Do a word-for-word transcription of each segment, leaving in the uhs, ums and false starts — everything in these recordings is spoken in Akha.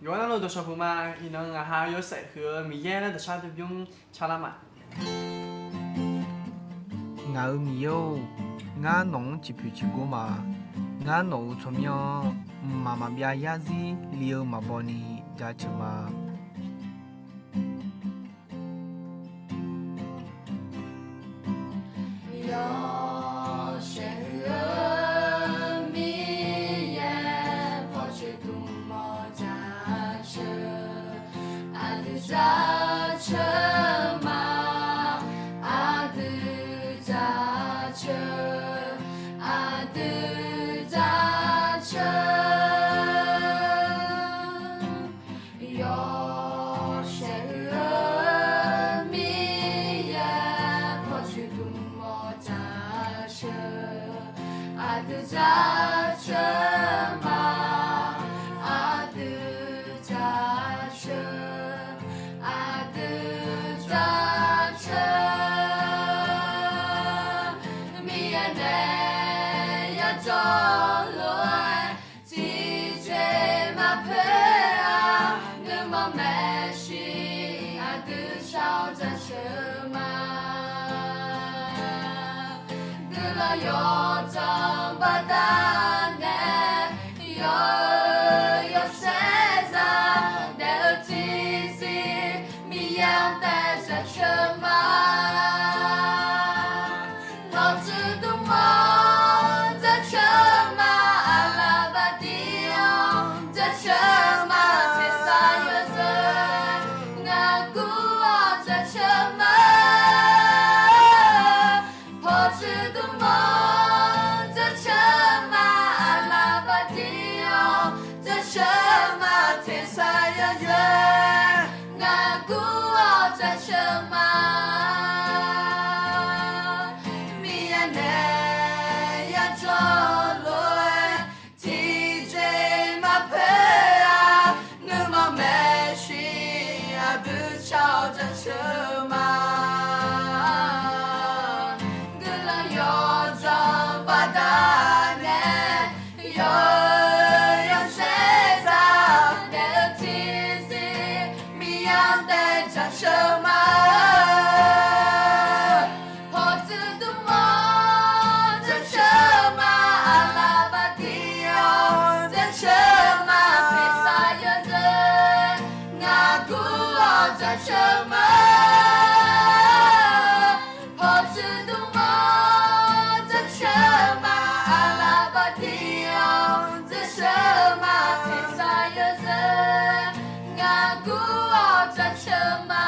Yawqghaq navluf dawqshawq puq ma. Iqnan ngaq ha yawshaef huiq-eu Miqyaer laer dawqshar dui bymr calar ma. Ngaq-euq Miqyaer-or, ngar nawq-anr ciqpuq ciqgor ma. Ngar nawq-euq tsawrmyanr-anr mqmaq maqbyav yarzir li-eu maqbaw ni jaceuq ma. Yawshaef huiq-eu Miqyaer, pawqtsuif dmq mawf jaceuq, aqdui jaceuq ma, aqdui jaceuq, aqdui jaceuq. Yawshaef huiq-eu Miqyaer, pawqtsuif dmq mawf jaceuq, aqdui jaceuq ma, aqdui jaceuq, aqdui jaceuq. Miqyaer nae yajawr lof-aer tiqjeq maqpoeq-a, nuima maeqshi aqdui shar-awr jaceuq ma. Guiqlanq yawdzanq baqdanae, yawr-eu yawshaef zaq daef-eu tiqzir, Miqyaer-anr taef jaceuq ma. Pawqtsuif dmq-anr jaceuq ma, aqlaf baqdir-anr jaceuq ma, tersar yawzeu ngaq gur-awr jaceuq ma. Pawqtsuif dmq-anr jaceuq ma, aqlaf baqdir-anr jaceuq ma, tersar yawzeu ngaq gur-awr jaceuq ma. Miqyaer nae yajawr lof-aer tiqjeq maqpoeq-a, nuima maeqshi aqdui shar-awr jaceuq ma. Guiqlanq yawdzanq baqdanae, yawr-eu yawshaef zaq daef-eu tiqzir, Miqyaer-anr taef jaceuq ma. Pawqtsuif dmq-anr jaceuq ma, aqlaf baqdir-anr jaceuq ma, tersar yawzeu ngaq gur-awr jaceuq ma. Pawqtsuif dmq-anr jaceuq ma, aqlaf baqdir-anr jaceuq ma, tersar yawzeu ngaq gur-awr jaceuq ma.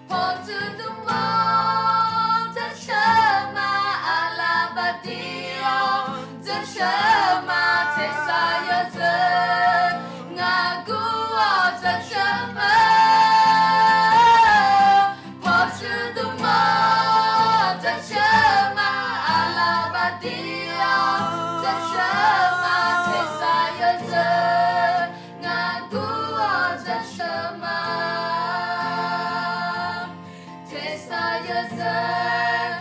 Pawqtsuif dmq-anr jaceuq ma, aqlaf baqdir-anr jaceuq ma, tersar yawzeu ngaq gur-awr jaceuq ma. Pawqtsuif dmq-anr jaceuq ma, aqlaf baqdir-anr jaceuq ma, tersar yawzeu ngaq gur-awr jaceuq ma. Tersar yawzeu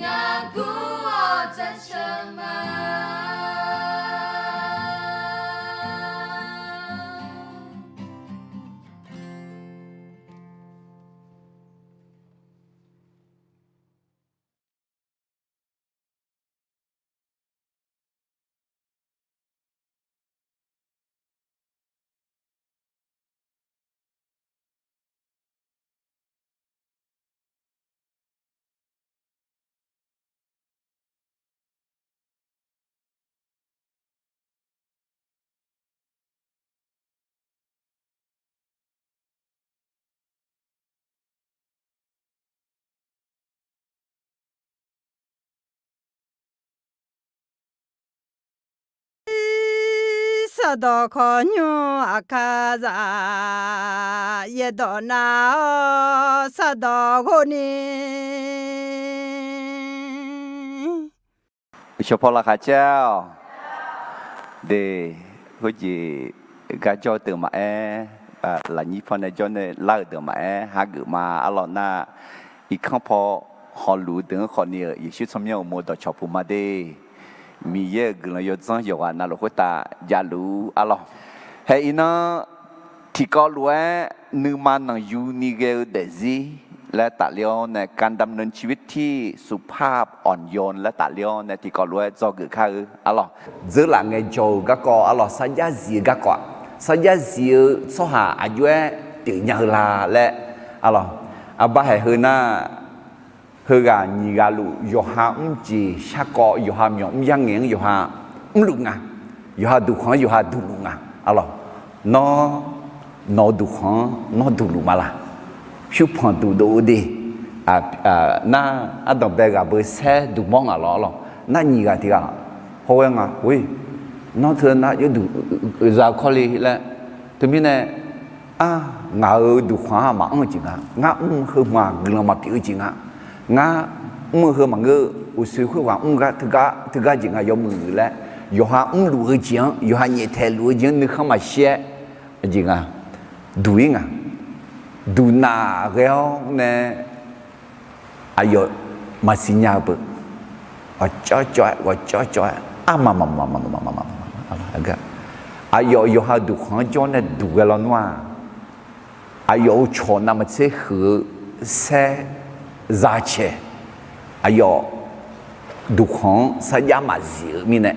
ngaq gur-awr jaceuq ma. Sardawq khawqnymr aqkar zaq, yaerdawq nav-awr sardawq ghov ni. Uqshawq paw laqkhaq caer-awq. De, khoerjeq gar jawr-eu deuq maqaer, lafnyir paw nae jawr nae lar-euq deuq maqaer, hageuf ma. Arlawq nar, irkanr paw hawluf-eu deuq-anr khawf ni-euq Yeqsur tsawrmyanr uqmov dawqcawq puq ma de. Miqyaer-euq guiqlanq yawdzanr yawqghaq navluf khoertav javluf-ur arlawr. Hae iqnan tiqkawv lof-aer nuima nanqyuni ghae-eu daefzir laer tafler-awr nae การดำเนินชีวิตที่สุภาพอ่อนโยน laer tafler-awr nae tiqkawv lof-aer dzawgeuf kar-eu arlawr. Dzeurlaf ngaejawr-euq garkawv arlawr, sarjax zif-eu garkawv-aq, sarjax zif-eu tsawrhaq aqjox-aer pyeufnya-eu la laer arlawr. Arbar haeq heu nar, heughaq nyiq ghaq luf yawqha mrjeq sharkawv, yawqha myawq mr yarngaeq-anr yawqha mrluf nga, yawqha duqkhanq-anr yawqha duqluf nga arlawr. Nawr, nawq-eu duqkhanq-anr nawr duqluf ma la? Pyurpanq duqdov-eu de. Nar, ardanqbae ghaq beu saer duqmawr ngaq lawr arlawr. Nar nyiq ghaq tiq ghaq hawghae nga, nawr teu nar yawduq za-eu kawrle laer. Teumirnae, a, ngaq-euq duqkhanq-aq maqanr-eu jeq nga. Ngar mr-eu heu hmq-aq guiqlanq maqpyeuf-eu jeq nga. Ngar mr-eu heu maqngeur, uqshoe khoerghaq mr gar teugar teugar jeq nga yawmuiq laer, yawqha mrluf-eu jeq-anr, yawqha nyaeftaeq luf-eu jeq-anr nuikhanr maqshir-aer, aqjeq nga, duq-ir nga. Duqnaq ghae-awr nae aqyawf maqsiq nya-eu beu, ghawqcawv cawv-aer, ghawqcawv cawv-aer, arma ma, aqyawf yawqha duqkhanq-anr jawr nae duq ghae lawnmr-aq, aqyawf-euq cawq navmaqtser huiq-eu saer za cae, aqyawf duqkhanq-anr sarjax maqzif-eu mirnae,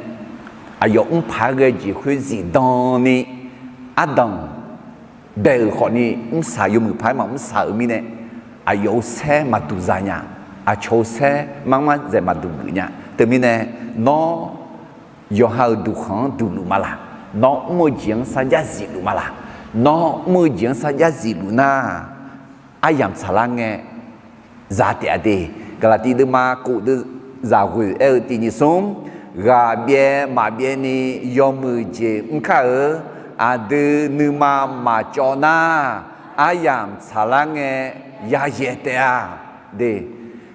aqyawf mr paq-aer ghae jeq khoer zifdan ni ardanq bae-euq khawfni mrsaq yawmuiq paq-aer maqmr saq-euq mirnae, aqyawf-euq saer maqduq za nya, aqcawq-euq saer marmar dzaeq maqduq geuf nya. Teumirnae, nawr yawqha-euq duqkhanq-anr duqluf ma la? Nawr mr-eu jeq-anr sarjax zifluf ma la? Nawr mr-eu jeq-anr sarjax zifluf nar, aryamq tsaqlar ngae za taef-a de. Gaqlaqtiv deuvma kof deuv zaqghoeq aer-eu tiq nyiq smr, ghaq byaev maqbyaev ni yawmuiq jeq mr kar-euq aqdui nuima maqcawv nar, aryamq tsaqlar ngae yayaeq taef-a de.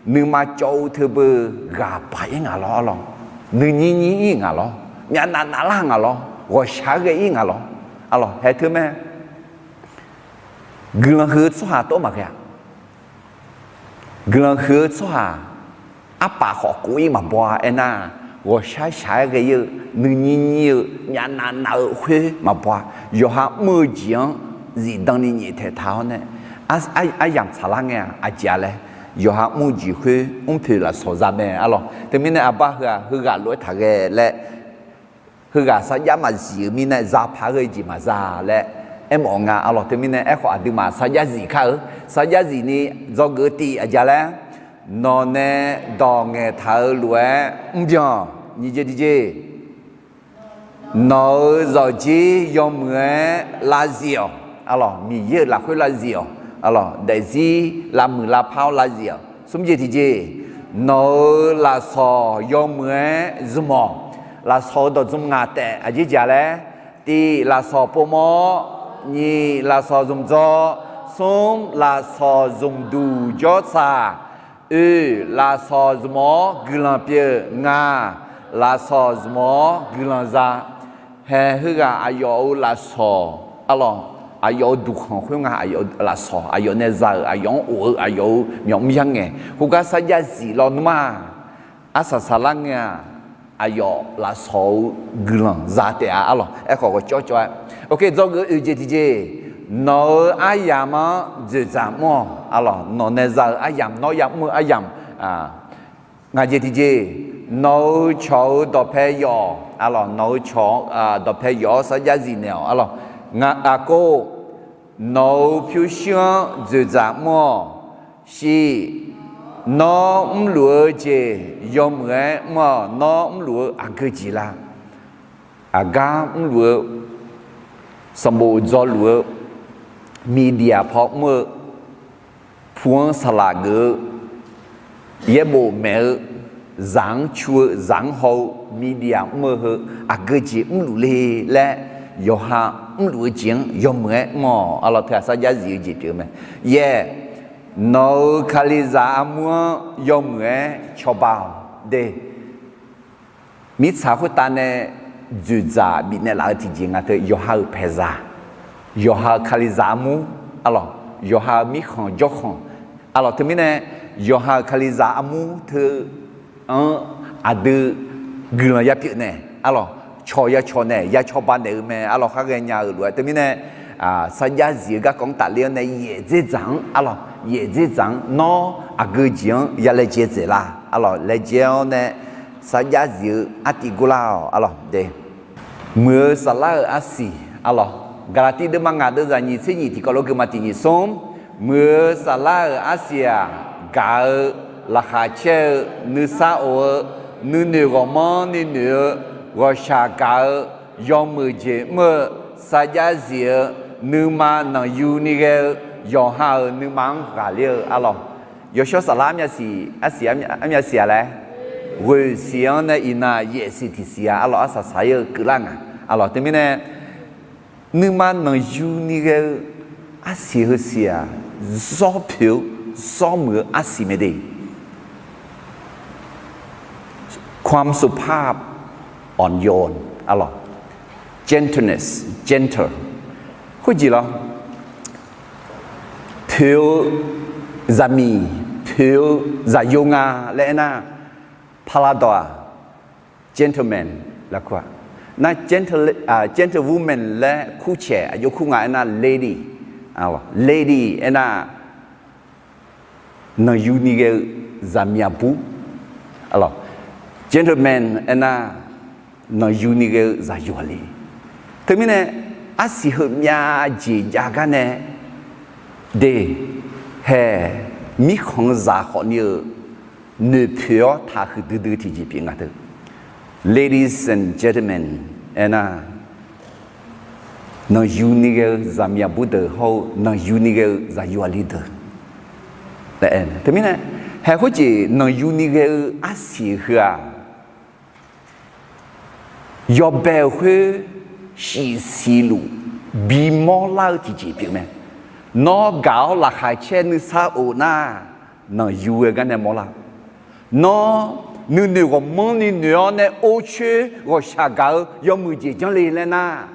Nuima cawv-eu teubeu ghaq baq-ir ngaq lawr arlawr. Nuinyir nyir-ir ngaq lawr. Myavnav navlar ngaq lawr. Ghawqshaq-aer ghae-ir ngaq lawr arlawr. Hae teu mae. Guiqlanq huiq-eu tsawrhaq tov maqghae-a. Guiqlanq huiq-eu tsawrhaq arpaf khawf kov-ir maqbaw-a. Aernar, ghawqshaq shaq-aer ghae-ir-eu, nuinyir nyir-eu, myavnav nav-eu khoer maqbaw-a. Yawqha mr-eu jeq-anr zifdan ni nyaeftaeq taq-awr nae, aryamq tsaqlar ngae-aq aqjeq-a laer, yawqha mr-eu jeq khoer mrpoeq lafsawq za mae arlawr. Teumirnae aqbar heu-aq heughaq lof-aer taqghae laer, heughaq sarjax maqzif-eu mirnae zaq paq-aer ghae jeq maqza laer aermawf nga arlawr. Teumirnae aerkhawf aqduimaf sarjax zif kar-eu, sarjax zif ni dzawgeuf-eu tiv aqjeq-a laer, nawq nae dawq ngaeqtaq-eu lof-aer mrbyan nyiq jeq tiqjeq. Nawq-euq zawqjir yawmuiq-aer lavzif-awq arlawr. Miqyaer-euq lafkhoer lavzif-awq arlawr. Daefzir lavmuiq lavpar-awr lavzif-awq. Smr jeq tiqjeq. Nawq-euq lafsawq yawmuiq-aer zmq-awq. Lafsawq-euq dawq zmq ngaq taef aqjeq jeq-a laer, tiv lafsawq povmawr-awr, nyiq lafsawq zmq dzawr, smr lafsawq zmq duq jawr tsaq, oe lafsawq zmq-awr guiqlanq pyeuf, ngaq lafsawq zmq-awr guiqlanq za. Hae heughaq aqyawf-euq lafsawq arlawr, aqyawf-euq duqkhanq khoer nga, aqyawf-euq lafsawq, aqyawf nae za-euq, aqyawf-anr of-eu, aqyawf-euq myawq mr yar ngae, khoergar sarjax zif lawnmr-aq, arsaq saqlar ngae-aq, aqyawf lafsawq-euq guiqlanq za taef-a arlawr. Aerkhawf ghawqcawv cawv-aer, ok, dzawgeuf-eu oeq jeq tiqjeq. Nawq-euq aryamq-anr dzoeqdzaq mr-awq arlawr. Nawq nae za-euq aryamq, nawr yamr-eu aryamq, ngaq jeq tiqjeq. Nawq-euq cawq-euq dawqpae yawf-awq arlawr. Nawq-euq cawq-anr dawqpae yawf-awr sarjax zif naeq-awq arlawr. Ngaq aqkov, nawq-euq pyurshuir-anr dzoeqdzaq mr-awq. Shiq, nawr mrluf-eu jeq yawmuiq-aer mr-awq. Nawr mrluf-eu aqgeu jeq la? Aqgar mrluf-eu, sanqbof dzawluf-eu, media paw mr-eu, pu-anr saqlaq geuf-eu, yaerbof maef-eu, zaq-anr cu-eu, zaq-anr haw-eu, media mr-eu heu aqgeu jeq mrluf le laer, yawqha mrluf-eu jeq-anr yawmuiq-aer mr-awq arlawr. Teu-aq sarjax zif-eu jeq pyeuf-eu mae. Yaeq, nawq-euq kalizaq armur-anr yawmuiq-aer cawba-awq de. Mirtsaq khoertav nae dzoeqdzaq bifnaeq laf-eu tiqjeq nga teu, yawqha-euq paeqzaq, yawqha-euq kalizaq armur arlawq, yawqha-euq mirkhanq jawrkhanq arlawq, teumirnae yawqha-euq kalizaq armur teu-anr aqdui guiqlanq ya pyeuf naeq arlawq, cawq ya cawq naeq, ya cawba naeq-eu mae arlawq. Khar ghaenya-euq lof-aer teumirnae, sarjax zif-eu garkawv-anr tafler-awr nae yaeq dzerdzaq-anr arlawq, yaeq dzerdzaq-anr nawr aqgeu jeq-anr ya laejae dzaeq la arlawq, laejae-awr nae sarjax zif-eu artiv gurlar-awq arlawq de. Muiq-eu saflar-euq arsiq arlawq, Gaqlaqtiv deuvma ngaq deuvzaq nyiq tser nyiq tiqkawv lof-aer geufma tiq nyiq smr, muiq-eu saflar-euq arsiq-aq, gaq-eu, laqkhaq caer-eu, nuisar of-eu, nuinoeq ghawqmanrni noeq-eu, ghawqshaq gaq-eu, yawmuiq jeq mr-eu, sarjax zif-eu, nuima nanqyuni ghae-eu, yawqha-euq nuima-anr ghaqler-eu arlawq. Yawshawr saflar armyav siq, arsiq armyav siq-a laer, ghoeq siq-anr nae iqnan yaeq siq tiq siq-a arlawq, arsaq saq-ir-eu keuvlar nga arlawq. Teumirnae nuima nanqyuni ghae-eu arsiq heu siq-aq, zawr poeq-eu, zawr muiq-eu arsiq mae de. ความสุภาพอ่อนโยน arlawq, gentleness, gentle, khoerjeq lawr, poeq-eu zaqmiq, poeq-eu zaqyo nga laer aernar, paladawq-aq, gentleman laer kur-a. Nar gentlewoman laer kurcaeq aqjox kur nga aernar, lady, lady aernar, nanqyuni ghae-eu zaqmiq aqbur, gentleman aernar, nanqyuni ghae-eu zaqyo aqli. Teumirnae arsiq heumyav jeq jav gar nae de, hae, mirkhanq-eu zaq khawfni-euq noeqpoeq-awr taqhuiq duidui tiqjeq pyeuf nga teu. Ladies and gentlemen aernar, nanqyuni ghae-eu zaqmiq aqbur deuq hawr-eu nanqyuni ghae-eu zaqyo aqli deuq laer aer-eu. Teumirnae, hae khoerjeq nanqyuni ghae-eu arsiq heu-aq, yawbae-euq khoer shif siq luf bimawr lar-eu tiqjeq pyeuf mae. Nawr gaq-awr laqkhaq caer nuisar of nar, nanqyu ghae gar nae mawrlar. Nawr nuinoeq ghawqmanrni noeq-awr nae or coer ghawqshaq gaq-eu yawmuiq jeq janr le laer nar,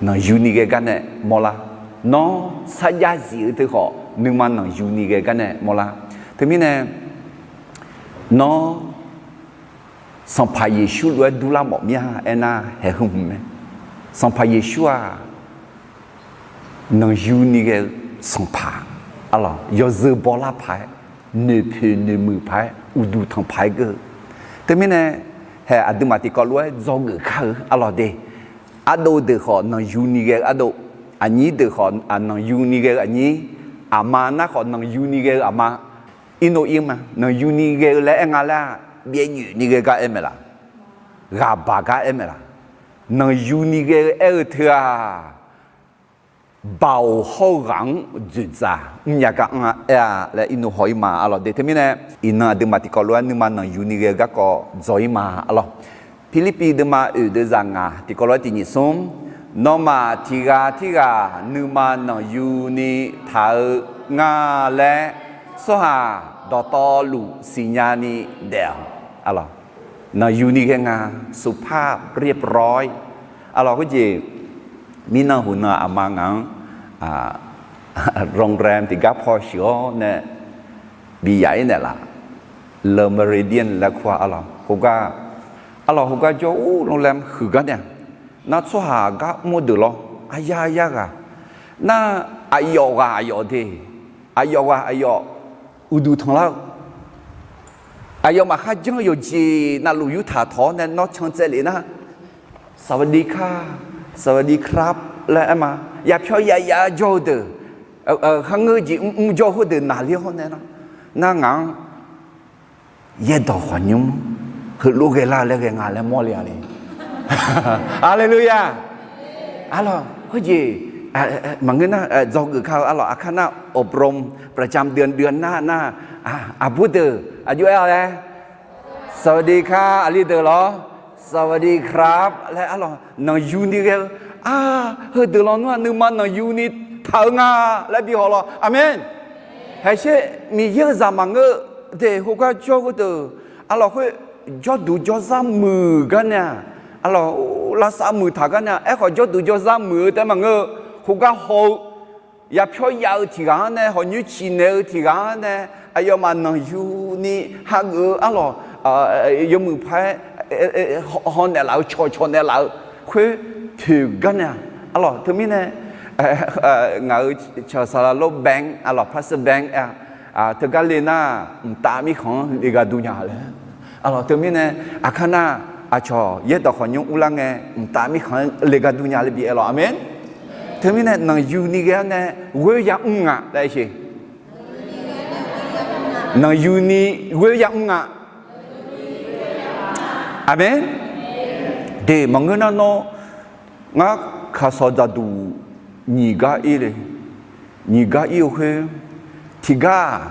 nanqyuni ghae gar nae mawrlar. Nawr sarjax zif-eu teu khawf nuima nanqyuni ghae gar nae mawrlar. Teumirnae, nawr Sanqpaq Yeqsur lof-aer durlar mawf mir-a aernar, haeq heu hmq mae. Sanqpaq Yeqsur-aq, nanqyuni ghae-eu Sanqpaq arlawq, yawzeu bawlar paq-aer, noeqpoeq noeqmuiq paq-aer, uqduq tanq paq-aer geur-eu. Teumirnae, haeq aqduimaf tiqkawv lof-aer dzawgeuf kar-eu arlawq de. Ardov deuq khawf nanqyuni ghae-eu ardov, aqnyir deuq khawf nanqyuni ghae-eu aqnyir, aqma nar khawf nanqyuni ghae-eu aqma. Irnov ir ma, nanqyuni ghae-eu laer aer nga laer-aq, byaev nyoeq ni ghae gar aer mae laf, ghaqbaq gar aer mae laf. Nanqyuni ghae-eu aer-eu teu-aq, baoq hawr-eu ghaq-anr dzoeqdzaq mrnya gar anr-a aer-a laer irnov haw ir ma arlawq de. Teumirnae, iqnan aqduimaf tiqkawv lof-aer nuima nanqyuni ghae-eu garkawv dzaw ir ma arlawq. Pirlirpiv deuvma oeq deuvzaq ngaq tiqkawv lof-aer tiq nyiq smr, nawmaf tiq ghaq tirghaq nuima nanqyuni taq-eu nga laer tsawrhaq dawqtawvluf siqnya ni daef-awq. Arlawq, nanqyuni ghae nga, สุภาพเรียบร้อย arlawq. Khoerjeq, mirnan huqnan aqma ngaq-anr โรงแรม tiqgar paw shuif-awr nae bi yaf ir naeqlaf, Le Méridien laer kur-a arlawq. Khoergar, arlawq, khoergar jawr-ur โรงแรม huiq gar nae-aq, nar tsawrhaq gar mr-eu deuq lawr, aqyar yar ghaq, nar aqyawf ghaq aqyawf de, aqyawf ghaq aqyawf uqduq tanqlar-eu, aqyawfmaf kharjan-eu yawqjeq navluf yurtaq tawq-awr nae nawr can tsaev lef nar, สวัสดีค่ะ สวัสดีครับ laer aer ma. Yapyawr yaya jawr-eu deuq, kharngeur jeq mrmr jawr khoerdeuq naqler-awr nae nar, nar ngaq-anr yaerdawq khawqnymr heulof ghaelar-eu laer ghae nga laer mawrle-a le. Haleluya! Arlawq, khoerjeq maqngeur nar, dzawgeuf kar-eu arlawq, aqkar nar อบรมประจำเดือน เดือนหน้า nar, aqbur deuq aqjox aer-awq laer, สวัสดีค่ะ aqli deuq lawr, สวัสดีครับ laer arlawq, nanqyuni ghae-eu, a, heudeuq lawnmr-aq nuima nanqyuni taq-eu nga laer bi haw lawr. Aqmeq. Haeqsher Miqyaer-eu zaq maqngeur-eu de, khoergar jawr khoerdeuq, arlawq, khoer jawrduq jawrzar muiq gar nae-aq, arlawq, lavsav muiq taq gar nae-aq, aerkhawf jawrduq jawrzar muiq-eu taef maqngeur-eu, khoergar haw-eu, yapyawr yav-eu tiq ghaq-anr nae, hawqnyoer ciqnaeq-eu tiq ghaq-anr nae, aqyawfmaf nanqyuni hageuf-eu arlawq, yawmuiq paq-aer haw naeqlaf-eu cawqcawq naeqlaf-eu khoer toeq gar nae-aq, arlawq teumirnae ngaq-euq cawq saqlaq lor bank arlawq pastor bank-a, teugar le nar mqtav mirkhanq-anr le gharduq nya laer. Arlawq teumirnae aqkar nar aqcawq yaerdawq khawf nymr urlar ngae mqtav mirkhanq-anr le gharduq nya laer bi aer lawq. Aqmeq. Teumirnae nanqyuni ghae-awr nae ghoer ya mr nga laer aer-eu. Nanqyuni ghoer ya mr nga. Aqmeq. De maqngeur nar nawr ngar kaqsawq dzaqduq nyiq gar ir le. Nyiq gar ir-eu khoer tiqgar-aq,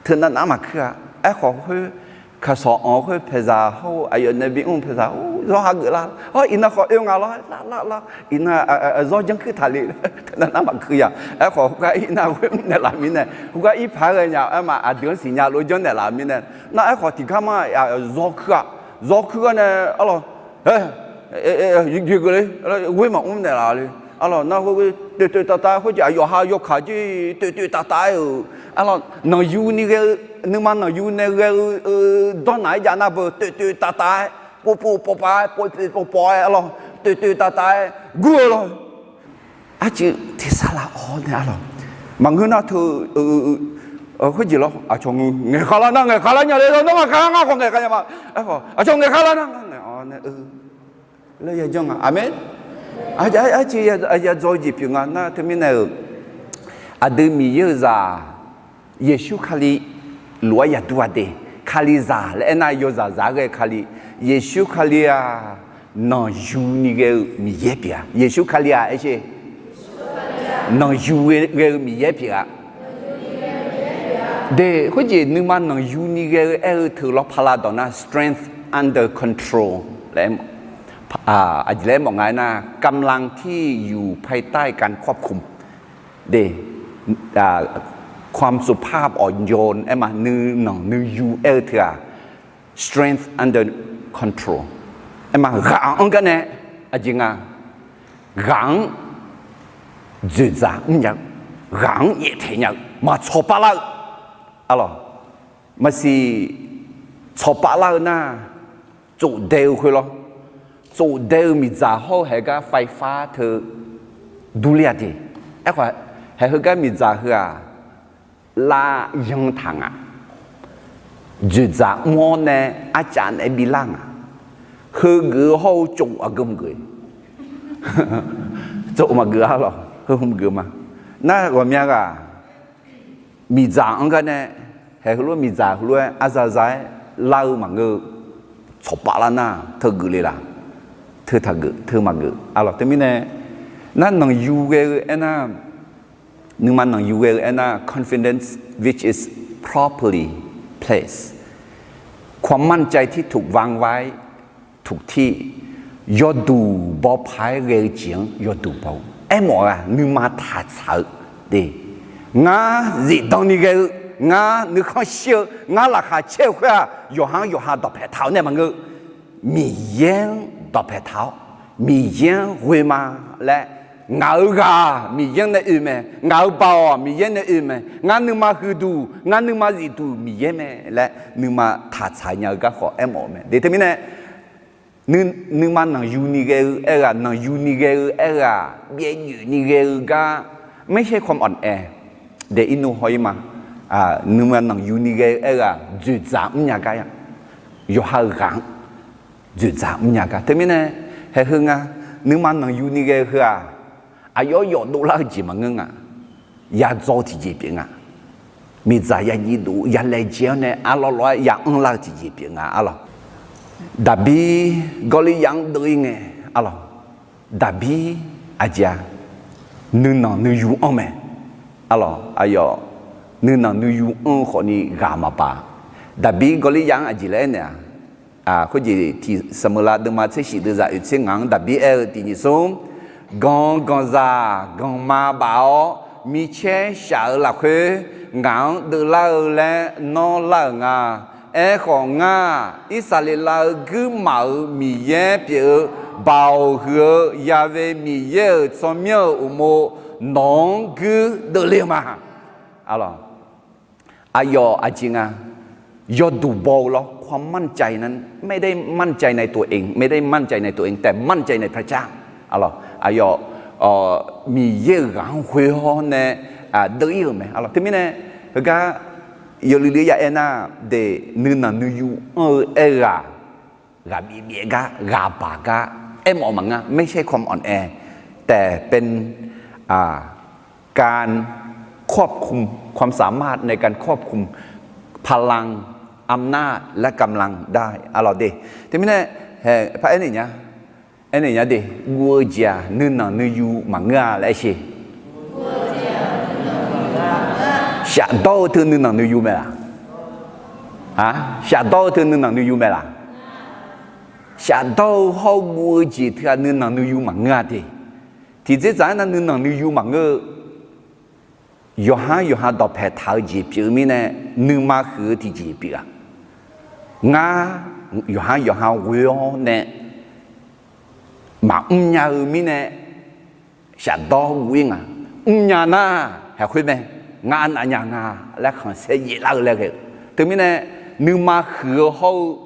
teunav nar maqkuir-a. Aerkhawf khoer kaqsawq anq-eu khoer paeqzaq hawr-eu aqyawf nae bimr-eu paeqzaq-or, zawr hageuf lar. Hawr iqnan khawf oe nga lawr, lar lar lar, iqnan zawr janrkuir taqle. Teunav nar maqkuir ya. Aerkhawf khoergar ir nar ghoer mr naeqlaf mirnae, khoergar ir paq-aer ghae nya-eu aerma aqdui-anr siqnya lof janrnaeq laf mirnae, nar aerkhawf tiqgar ma zawr kuir-a. Zawr kuir gar nae arlawq, e, jeqgeuf le, ghoer maqmr naeqlaf le. Arlawq nar khoer toeq toeq taf taf khoerjeq aqyawf ha yawkaq jir toeq toeq taf taf-aer-euq, arlawq nanqyuni ghae-eu, nuima nanqyu nae ghae-eu dawrnaq-aer jav nar beu toeq toeq taf taf-aer, povpov pawvpav-aer, povpov pawvpav-aer arlawq toeq toeq taf taf-aer gur-eu lawr. Arcuiv tersar laf-awr nae arlawq maqngeur nar teu khoerjeq lawr aqcawq ngaeqkhav lar nar ngaeqkhav lar nya le lawr, nawr ngaeqkhav lar ngar khawf ngaeqkhav nya ma. Aerkhawf aqcawq ngaeqkhav lar nar ngar ngaeq-awr nae laer ya janr nga. Aqmeq. Arcuiv ya dzaw-eu jeq pyeuf nga nar teumirnae-euq aqdui Miqyaer-euq zaq Yeqsur Kali lof-aer yaqdur-a de. Kalizaq laer aernar yawzaq zaq-aer ghae Kali. Yeqsur Kali-aq nanqyuni ghae-eu Miqyaer pyeuf-a. Yeqsur Kali-aq aer sher nanqyu ghae-eu Miqyaer pyeuf-a. De khoerjeq nuima nanqyuni ghae-eu aer-eu teu lawr paqlav dawq nar strength under control laer, aqjeq laer mawf nga aernar กำลังที่อยู่ภายใต้การควบคุม de, ความสุภาพอ่อนโยน aerma nuinanq nuiyu aer-eu teu-aq strength under control aerma ghaq-anr gar nae aqjeq nga ghaq-anr dzoeqdzaq mrnya-eu, ghaq-anr yaeftaeq nya-eu, maqtsawq pavlar-eu, arlawq, maqsiq tsawq pavlar-eu nar tsofdae-eu khoer lawr. Tsofdae-eu miqdzaq hawr-eu haegar ไฟฟ้า teu durler-a de. Aerkhawf haeq heugar miqdzaq heu-aq lavyan taq nga. Dzoeqdzaq mr-awr nae arcav naeq-aer bilar nga. Heugeuf-eu hawr-eu tsov aqgeu maqgeuf? Tsov maqgeuf arlawq, heu hmq geuf ma. Nar ghawqmya ghaq miqdzaq-anr gar nae, haeq heulof miqdzaq heulof-aer arzaza-aer lar-eu maqngeur-eu tsawq pavlar nar teugeuf le laq? Teu taqgeuf, teu maqgeuf arlawq. Teumirnae nar nanqyu ghae-eu aernar, nuima nanqyu ghae-eu aernar confidence which is properly placed, ความมั่นใจที่ถูกวางไว้ ถูกที่ yawduq baw paq-aer ghae-eu jeq-anr yawduq baw-eu aermawf-eu-aq nuima taqtsaq-eu de. Ngar zifdan ni ghae-eu, ngar nuikhanr shir-eu, ngar laqkhaq caer-eu khoer-aq yawqha-anr yawqha dawqpae taq-awr nae maqngeur. Miqyaer-anr dawqpae taq-awr Miqyaer-anr ghoe ma laer, ngaq-euq ghaq Miqyaer nae oe mae, ngaq-euq baoq Miqyaer nae oe mae, ngar nuima huiqduq ngar nuima zifduq Miqyaer mae laer nuima taqtsaq nya-eu garkawv aermawf-eu mae. De teumirnae nuima nanqyu ni ghae-eu aer-eu-aq nanqyu ni ghae-eu aer-eu-aq byaev joeq ni ghae-eu gar ไม่ใช่ความอ่อนแอ de irnu haw-ir ma. Nuima nanqyu ni ghae-eu aer-eu-aq dzoeqdzaq mrnya gar ya, yawqha-euq ghaq-anr dzoeqdzaq mrnya gar. Teumirnae haeq heu nga, nuima nanqyu ni ghae-eu heu-aq aqyawf yawf dovlar-eu jeq maqngeur nga. Yadzaw tiqjeq pyeuf nga. Miqdzaq yajiv dov yalaejae-awr nae arlawr lawr-aer ya anrlar-eu tiqjeq pyeuf nga arlawq. Daqbir Gawrliryaq-anr deuv-ir ngae arlawq, Daqbir aqjeq-a, nuinanq nuiyu anr mae. Arlawq aqyawf nuinanq nuiyu anr-eu khawfni ghaq maqbaq. Daqbir Gawrliryaq-anr aqjeq laer aernaeq-a, khoerjeq tiq Saqmeuqlav deuvma tser shif deuvzaq oeq tser ngaq-anr Daqbir aer-eu tiq nyiq smr, ganq ganqzaq ganqma baf-awr micaer shaf-eu lafkhoer ngaq-anr deuvlar-eu laer nawr lar-euq nga. Aerkhawf ngar, Irsaqleqlav-euq guirmaf-euq Miqyaer pyeuf-eu baoq huiq-eu Ya'we Miqyaer-euq tsawrmyanr-euq uqmov nawq-anr guir deuvle-eu ma. Aqlawq, aqyawf aqjeq nga, yawduq baw-eu lawr, ความมั่นใจนั้น ไม่ได้มั่นใจในตัวเอง ไม่ได้มั่นใจในตัวเอง แต่มั่นใจในพระเจ้า aqlawq aqyawf Miqyaer-euq ghaq-anr khoer-awr nae deuv-ir-euq mae. Aqlawq teumirnae heugar yawluiv luiv ya aernar, de nuinanq nuiyu anr-eu aerghaq, ghaqbif byaef gar, ghaqbaq gar aermawf-eu maqngeur, ไม่ใช่ความอ่อนแอ แต่เป็น การควบคุม ความสามารถในการควบคุม พลัง อำนาจ และกำลังได้ aqlawq de. Teumirnae, par aernaeq nya, aernaeq nya de, guv-eu jeq-aq nuinanq nuiyu maqngeur-a laer aer sher. Shafdawr-eu teu nuinanq nuiyu mae laq? Shafdawr-eu teu nuinanq nuiyu mae laq? Shafdawr-eu hawr-eu guv-eu jeq teu-aq nuinanq nuiyu maqngeur-a de. Tiqdzerdzaq-aer nar nuinanq nuiyu maqngeur-eu, yawqhar yawqha dawqpaeq taq-eu jeq pyeuf-eu mirnae, nuima huiq-eu tiqjeq pyeuf-a. Ngar yawqhar yawqha ghoe-awr nae maqmr nya-eu mirnae, shafdawr guv-ir nga. Mrnya nar, haeq khoer mae, ngar arnav nya nga laer khanqsaer yaeflar-eu laer ghae-eu. Teumirnae, nuima huiq-eu hawr-eu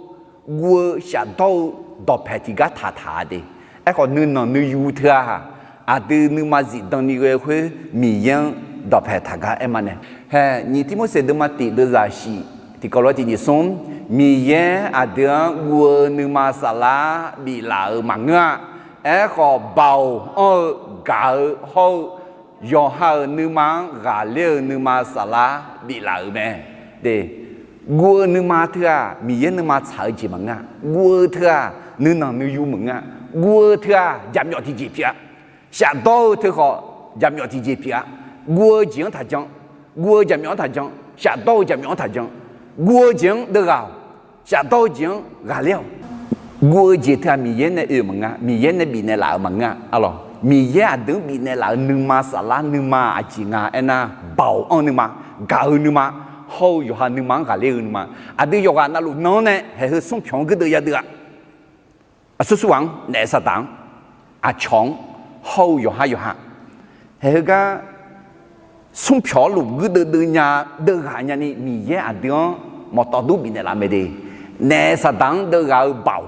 guv-eu shafdawr-eu dawqpaeq tiqgar taqtaq-a de. Aerkhawf nuinanq nuiyu teu-aq, aqdui nuima zifdan ni ghae khoer Miqyaer-anr dawqpaeq taq gar aer ma nae. Hae, nyiq Tirmorseq deuvma tiq deuvzaq shif tiqkawv lof-aer tiq nyiq smr, Miqyaer aqdui-anr guv-eu nuima saflar biflaf-euq maqngeur-a. Aerkhawf, baoq anr-eu gaq-eu hawr-eu yawqha-euq nuima-anr ghaqler-eu nuima saflar biflaf-euq mae. De, guv-eu nuima teu-aq Miqyaer nuima tsaq-eu jeq maqngeur-a. Guv-eu teu-aq nuinanq nuiyu maqngeur-a. Guv-eu teu-aq jaqmyawf tiqjeq pyeuf-a. Shafdawr-eu teu khawf jaqmyawf tiqjeq pyeuf-a. Guv-eu jeq-anr taqjan, guv-eu jaqmyawf-anr taqjan, shafdawr-eu jaqmyawf-anr taqjan. Guv-eu jeq-anr deuv ghaq-awq. Shafdawr-eu jeq-anr ghaqler-awq. Guv-eu jeq teu-aq Miqyaer nae oe-euq maqngeur, Miqyaer nae bifnaeq laf-euq maqngeur-a. Aqlawq, Miqyaer aqdui-anr bifnaeq laf-euq nuima saflar nuima aqjeq nga aernar, baoq anr nuima, gaq-eu nuima, hawr-eu yawqha nuima-anr ghaqler-eu nuima. Aqdui yawqghaq navluf nan-anr nae haeq heu smr pyawq-anr guirdeuv yadeuv-a. Aqsur sur ghaq-anr, naef saqdaq-anr, aqcawq-anr, hawr-eu yawqhar yawqha, haeq heugar smr pyawq-anr luf guirdeuv deuv nya, deuv ghaq nyani Miqyaer aqdui-anr mawqtawf dur bifnaeq laf mae de. Naef saqdaq-anr deuv ghaq-eu baoq,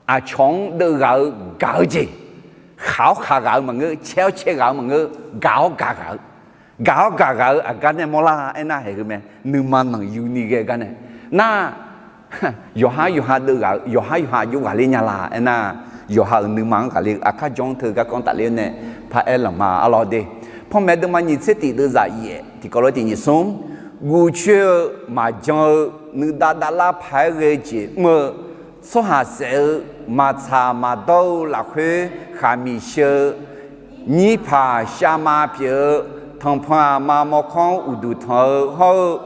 aqcawq-anr deuv ghaq-eu gaq-eu jeq, khaq-awr khaq ghaq-eu maqngeur, cae-awr cae ghaq-eu maqngeur, gaq-awr gaq ghaq-eu, gaq-awr gaq ghaq-eu aqgar nae mawrlar aernar, haeq heu mae, nuima nanqyuni ghae gar nae. Nar, yawqhar yawqha deuv ghaq-eu, yawqhar yawqha aqjox ghaqler nya la aernar, yawqha-euq nuima-anr ghaqler-eu aqkar jan-anr teu garkawv tafler-awr nae paraer lanqma. Aqlawq de, panmaeq deuvma nyiq tser tiq deuvzaq yaef tiqkawv lof-aer tiq nyiq smr, guvcoer-eu maqjan-eu nuidav davlar paq-aer ghae jeq mr-eu tsawrhaq saef-eu maqtsaq maqdawr-eu lafkhoer khaqmiq sheu-eu nyirpaq shavma pyeuf-eu tanqpanq aqma mawrkawr-anr uqduq tanq-eu hawr-eu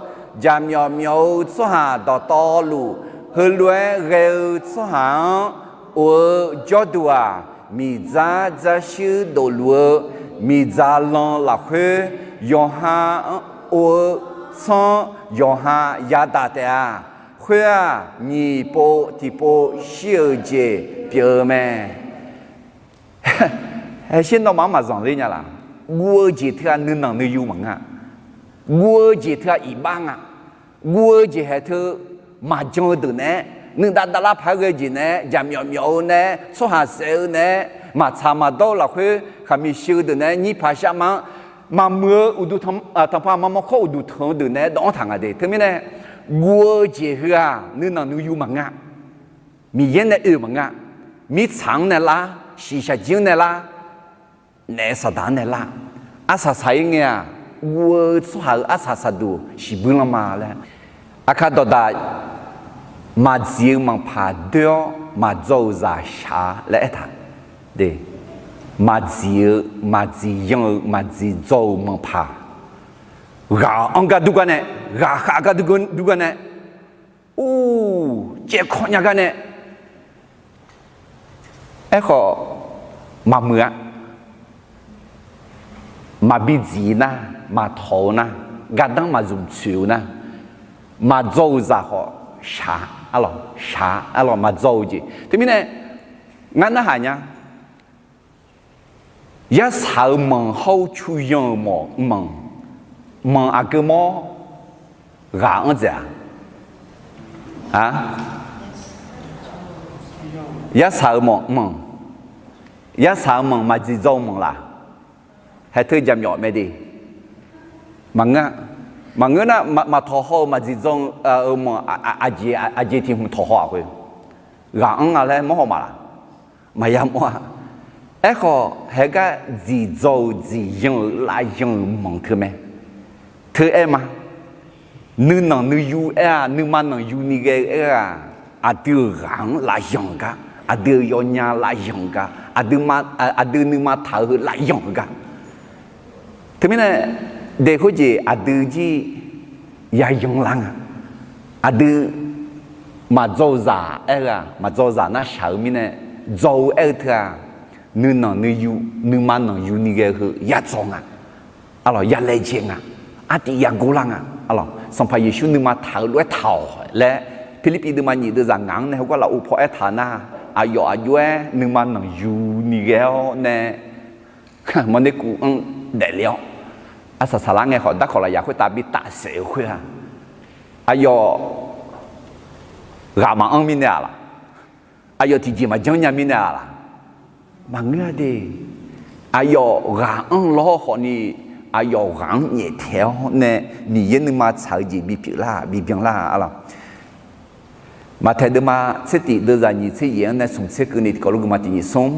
jaqmyawf myawf-eu tsawrhaq dawqtawvluf heulof-aer ghae-eu tsawrhaq-anr of-eu jawrduq-aq, miqdzar dzarshuir dofluf-eu miqdzaq lan lafkhoer yawqha-anr of-eu tsanr yawqha yadaq taef-a. Khoer-aq, nyiq pov tiqpov shir-euq jeq pyeuf-eu mae. Haeqsher nawmaf-anr maqzanq ler nya laf? Guv-eu jeq teu-aq nuinanq nuiyu maqngeur-a. Guv-eu jeq teu-aq iqbax nga. Guv-eu jeq haeq teu maqjan-eu deuq naeq-aer, nuidav davlar paq-aer ghae jeq naeq-aer, jaqmyawf myawf-eu naeq-aer, tsawrhaq saef-eu naeq-aer, maqtsaq maqdawr-eu lafkhoer khaqmiq sheu-eu deuq naeq-aer, nyirpaq shavma-anr maqmuiq-eu uqduq tanq-, tanqpanq aqma mawrkawr uqduq tanq-eu deuq naeq-aer dawv-anr taq nga de. Teumirnae, guv-eu jeq heu-aq nuinanq nuiyu maqngeur-a. Miqyaer nae oe-eu maqngeur-a. Mirtsaq-anr nae lar, shiqshaq jir-anr nae lar, naef saqdaq-anr nae lar, arsaq saq-ir ngae-aq, guv-eu tsawrhaq-euq arsaq saqduq shiqbuir lanma laer. Aqkar dawqdaq, maqdziq-eu manqpaq doer-awr maqdzaw-euq zaq shaq laer aertaq. Maqdziq-eu, maqdziq yan-eu, maqdziq dzaw-euq manqpaq, ghaq-anr gar dur gar nae, ghaqkhav gar dur gar nae, ur, caevkawv nya gar nae, aerkhawf, maqmuiq-a. Maqbi dziq nar, maqtawq-eu nar, gardanr maqzmq tsoeq-eu nar, maqdzaw-euq zaq khawf shaq, arlawq shaq, arlawq maqdzaw-eu jeq. Teumirnae, ngar narhaq nya, yarsaq-euq manq hawr-eu cu yan-euq mawq manq, manq aqgeu mawr ghaq-anr dzaeq-a. A, yarsaq-eu manq, manq, yarsaq-eu manq maqdziq dzaw-eu manq laq? Haeq teu jaqmyawf mae de. Maqngeur, maqngeur nar, maqtawq haw-eu maqdziq dzaw-eu manq, aqjeq tiq hmq tawq haw-aq khoer, ghaq anr nga laer mawr haw ma laq? Maqya mawr-a. Aerkhawf, haeq gar dziq dzaw-euq dziq yan-euq lav yan-euq manq teu mae. Teu aer ma. Nuinanq nuiyu aer-aq, nuima nanqyu ni ghae-eu aer-aq, aqdui-euq ghaq-anr lav yan-euq gar, aqdui-euq yawnya lav yan-euq gar, aqdui nuima taq-eu heu lav yan-euq gar. Teumirnae, daeq khoerjeq aqdui jir ya yan lar nga. Aqdui maqdzaw-eu zaq aer-eu-aq, maqdzaw-eu zaq nar shaq-eu mirnae, dzaw-eu aer-eu teu-aq, nuinanq nuiyu, nuima nanqyu ni ghae-eu heu ya dzaw nga. Arlawq, ya laejae nga. Artiv ya gor lar nga. Arlawq, Sanqpaq Yeqsur nuima taq-eu lof-aer taq-awq laer, Pirlirpiv deuvma nyiq deuvzaq ngaq-anr nae heugar lafov paw aertaq nar, aqyawf aqjox-aer nuima nanqyu ni ghae-awr nae, mawrner kuv anr daefle-awr, arsaq saqlar ngae khawf darkawq lafyaq khoertav bi tafsaef-eu khoer-aq, aqyawf ghaq maqanr mirnae-aq laq? Aqyawf tiqjeq maqjanr nya mirnae-aq laq? Maqngeur-a de. Aqyawf ghaq anr lawr khawfni, aqyawf ghaq-anr nyaeftaeq-awr nae, Miqyaer nuima tsaq-eu jeq bipyeuf lar, bibyan lar-a laq? Maqtaeq deuvma tser tif deuvzaq nyiq tser yaef-anr nae smq tser keuvni tiqkawv lof geufma tiq nyiq smr.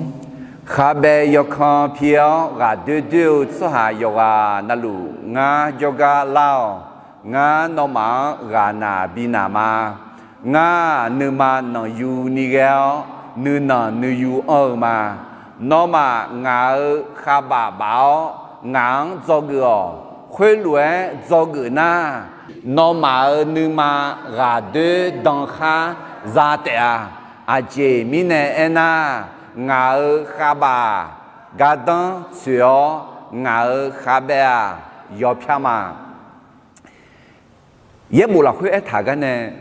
Khabae yawkan pi-awr ghaqdoer doer-eu tsawrhaq yawqghaq navluf ngar jawrgar lar-awq. Ngar nawmaf-anr ghaqnaq binaq ma. Ngar-aq, nuima nanqyu ni ghae-awr, nuinanq nuiyu anr-eu ma. Nawmaf ngaq-euq khavbaf baf-awr, ngaq-anr dzawgeuf-awq. Khoerlof-aer dzawgeuf nar, nawmaf-euq nuima ghaqdoer dan khar za taef-a. Aqjeq mirnae aernar, ngaq-euq khavbaf gardanr tsoeq-awr, ngaq-euq khavbaev-aq, yawpyar ma. Yaerbof lafkhoer aertaq gar nae,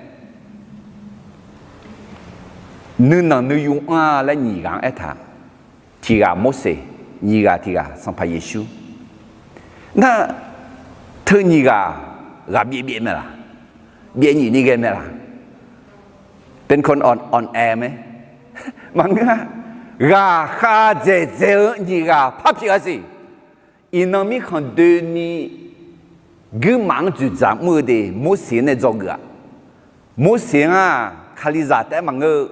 nuinanq nuiyu anr-a laer nyiq ghaq-anr aertaq. Tiq ghaq Morseq, nyiq ghaq tiq ghaq Sanqpaq Yeqsur. Nar, teu nyiq ghaq, ghaq byaev byaev mae laq? Byaev nyiq ni ghae mae laq? Byaev nyiq ni ghae mae. Maqngeur-a. Ghaqkhav dzaeqdzaeq-eu nyiq ghaq par pyeuf-a siq. Iqnan mirkhanq doeni guirmaf-anr dzoeqdzaq mr-eu de, Morseq nae dzawgeuf-aq. Morseq-anr-aq, Kalizaq taef-aer maqngeur-eu,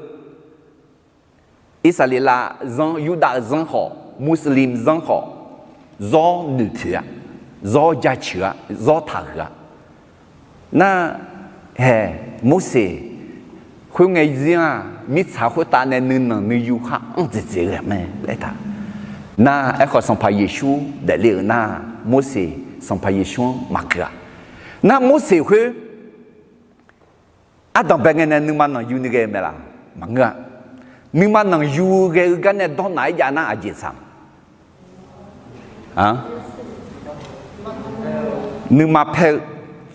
Irsaqleqlav zanr, Yurdav zanr khawf, Muslim zanr khawf, zawr noeqpoeq-a, zawr jaceuq-a, zawr taqhuiq-a. Nar, hae, Morseq khoerngae zir-aq, mirtsaq khoertav nae nuinanq nuiyu khar anr dzaeqdzaeq-eu mae laer taq. Nar, aerkhawf Sanqpaq Yeqsur daefle-euq nar, Morseq Sanqpaq Yeqsur-anr maqkeuv-a. Nar, Morseq khoer ardanq bae ngae nae nuima nanqyu ni ghae-eu mae laq? Maqngeur-a. Nuima nanqyu ghae-eu gar nae dawrnaq-aer jav nar aqjeq tsaq? Nuima paer-eu,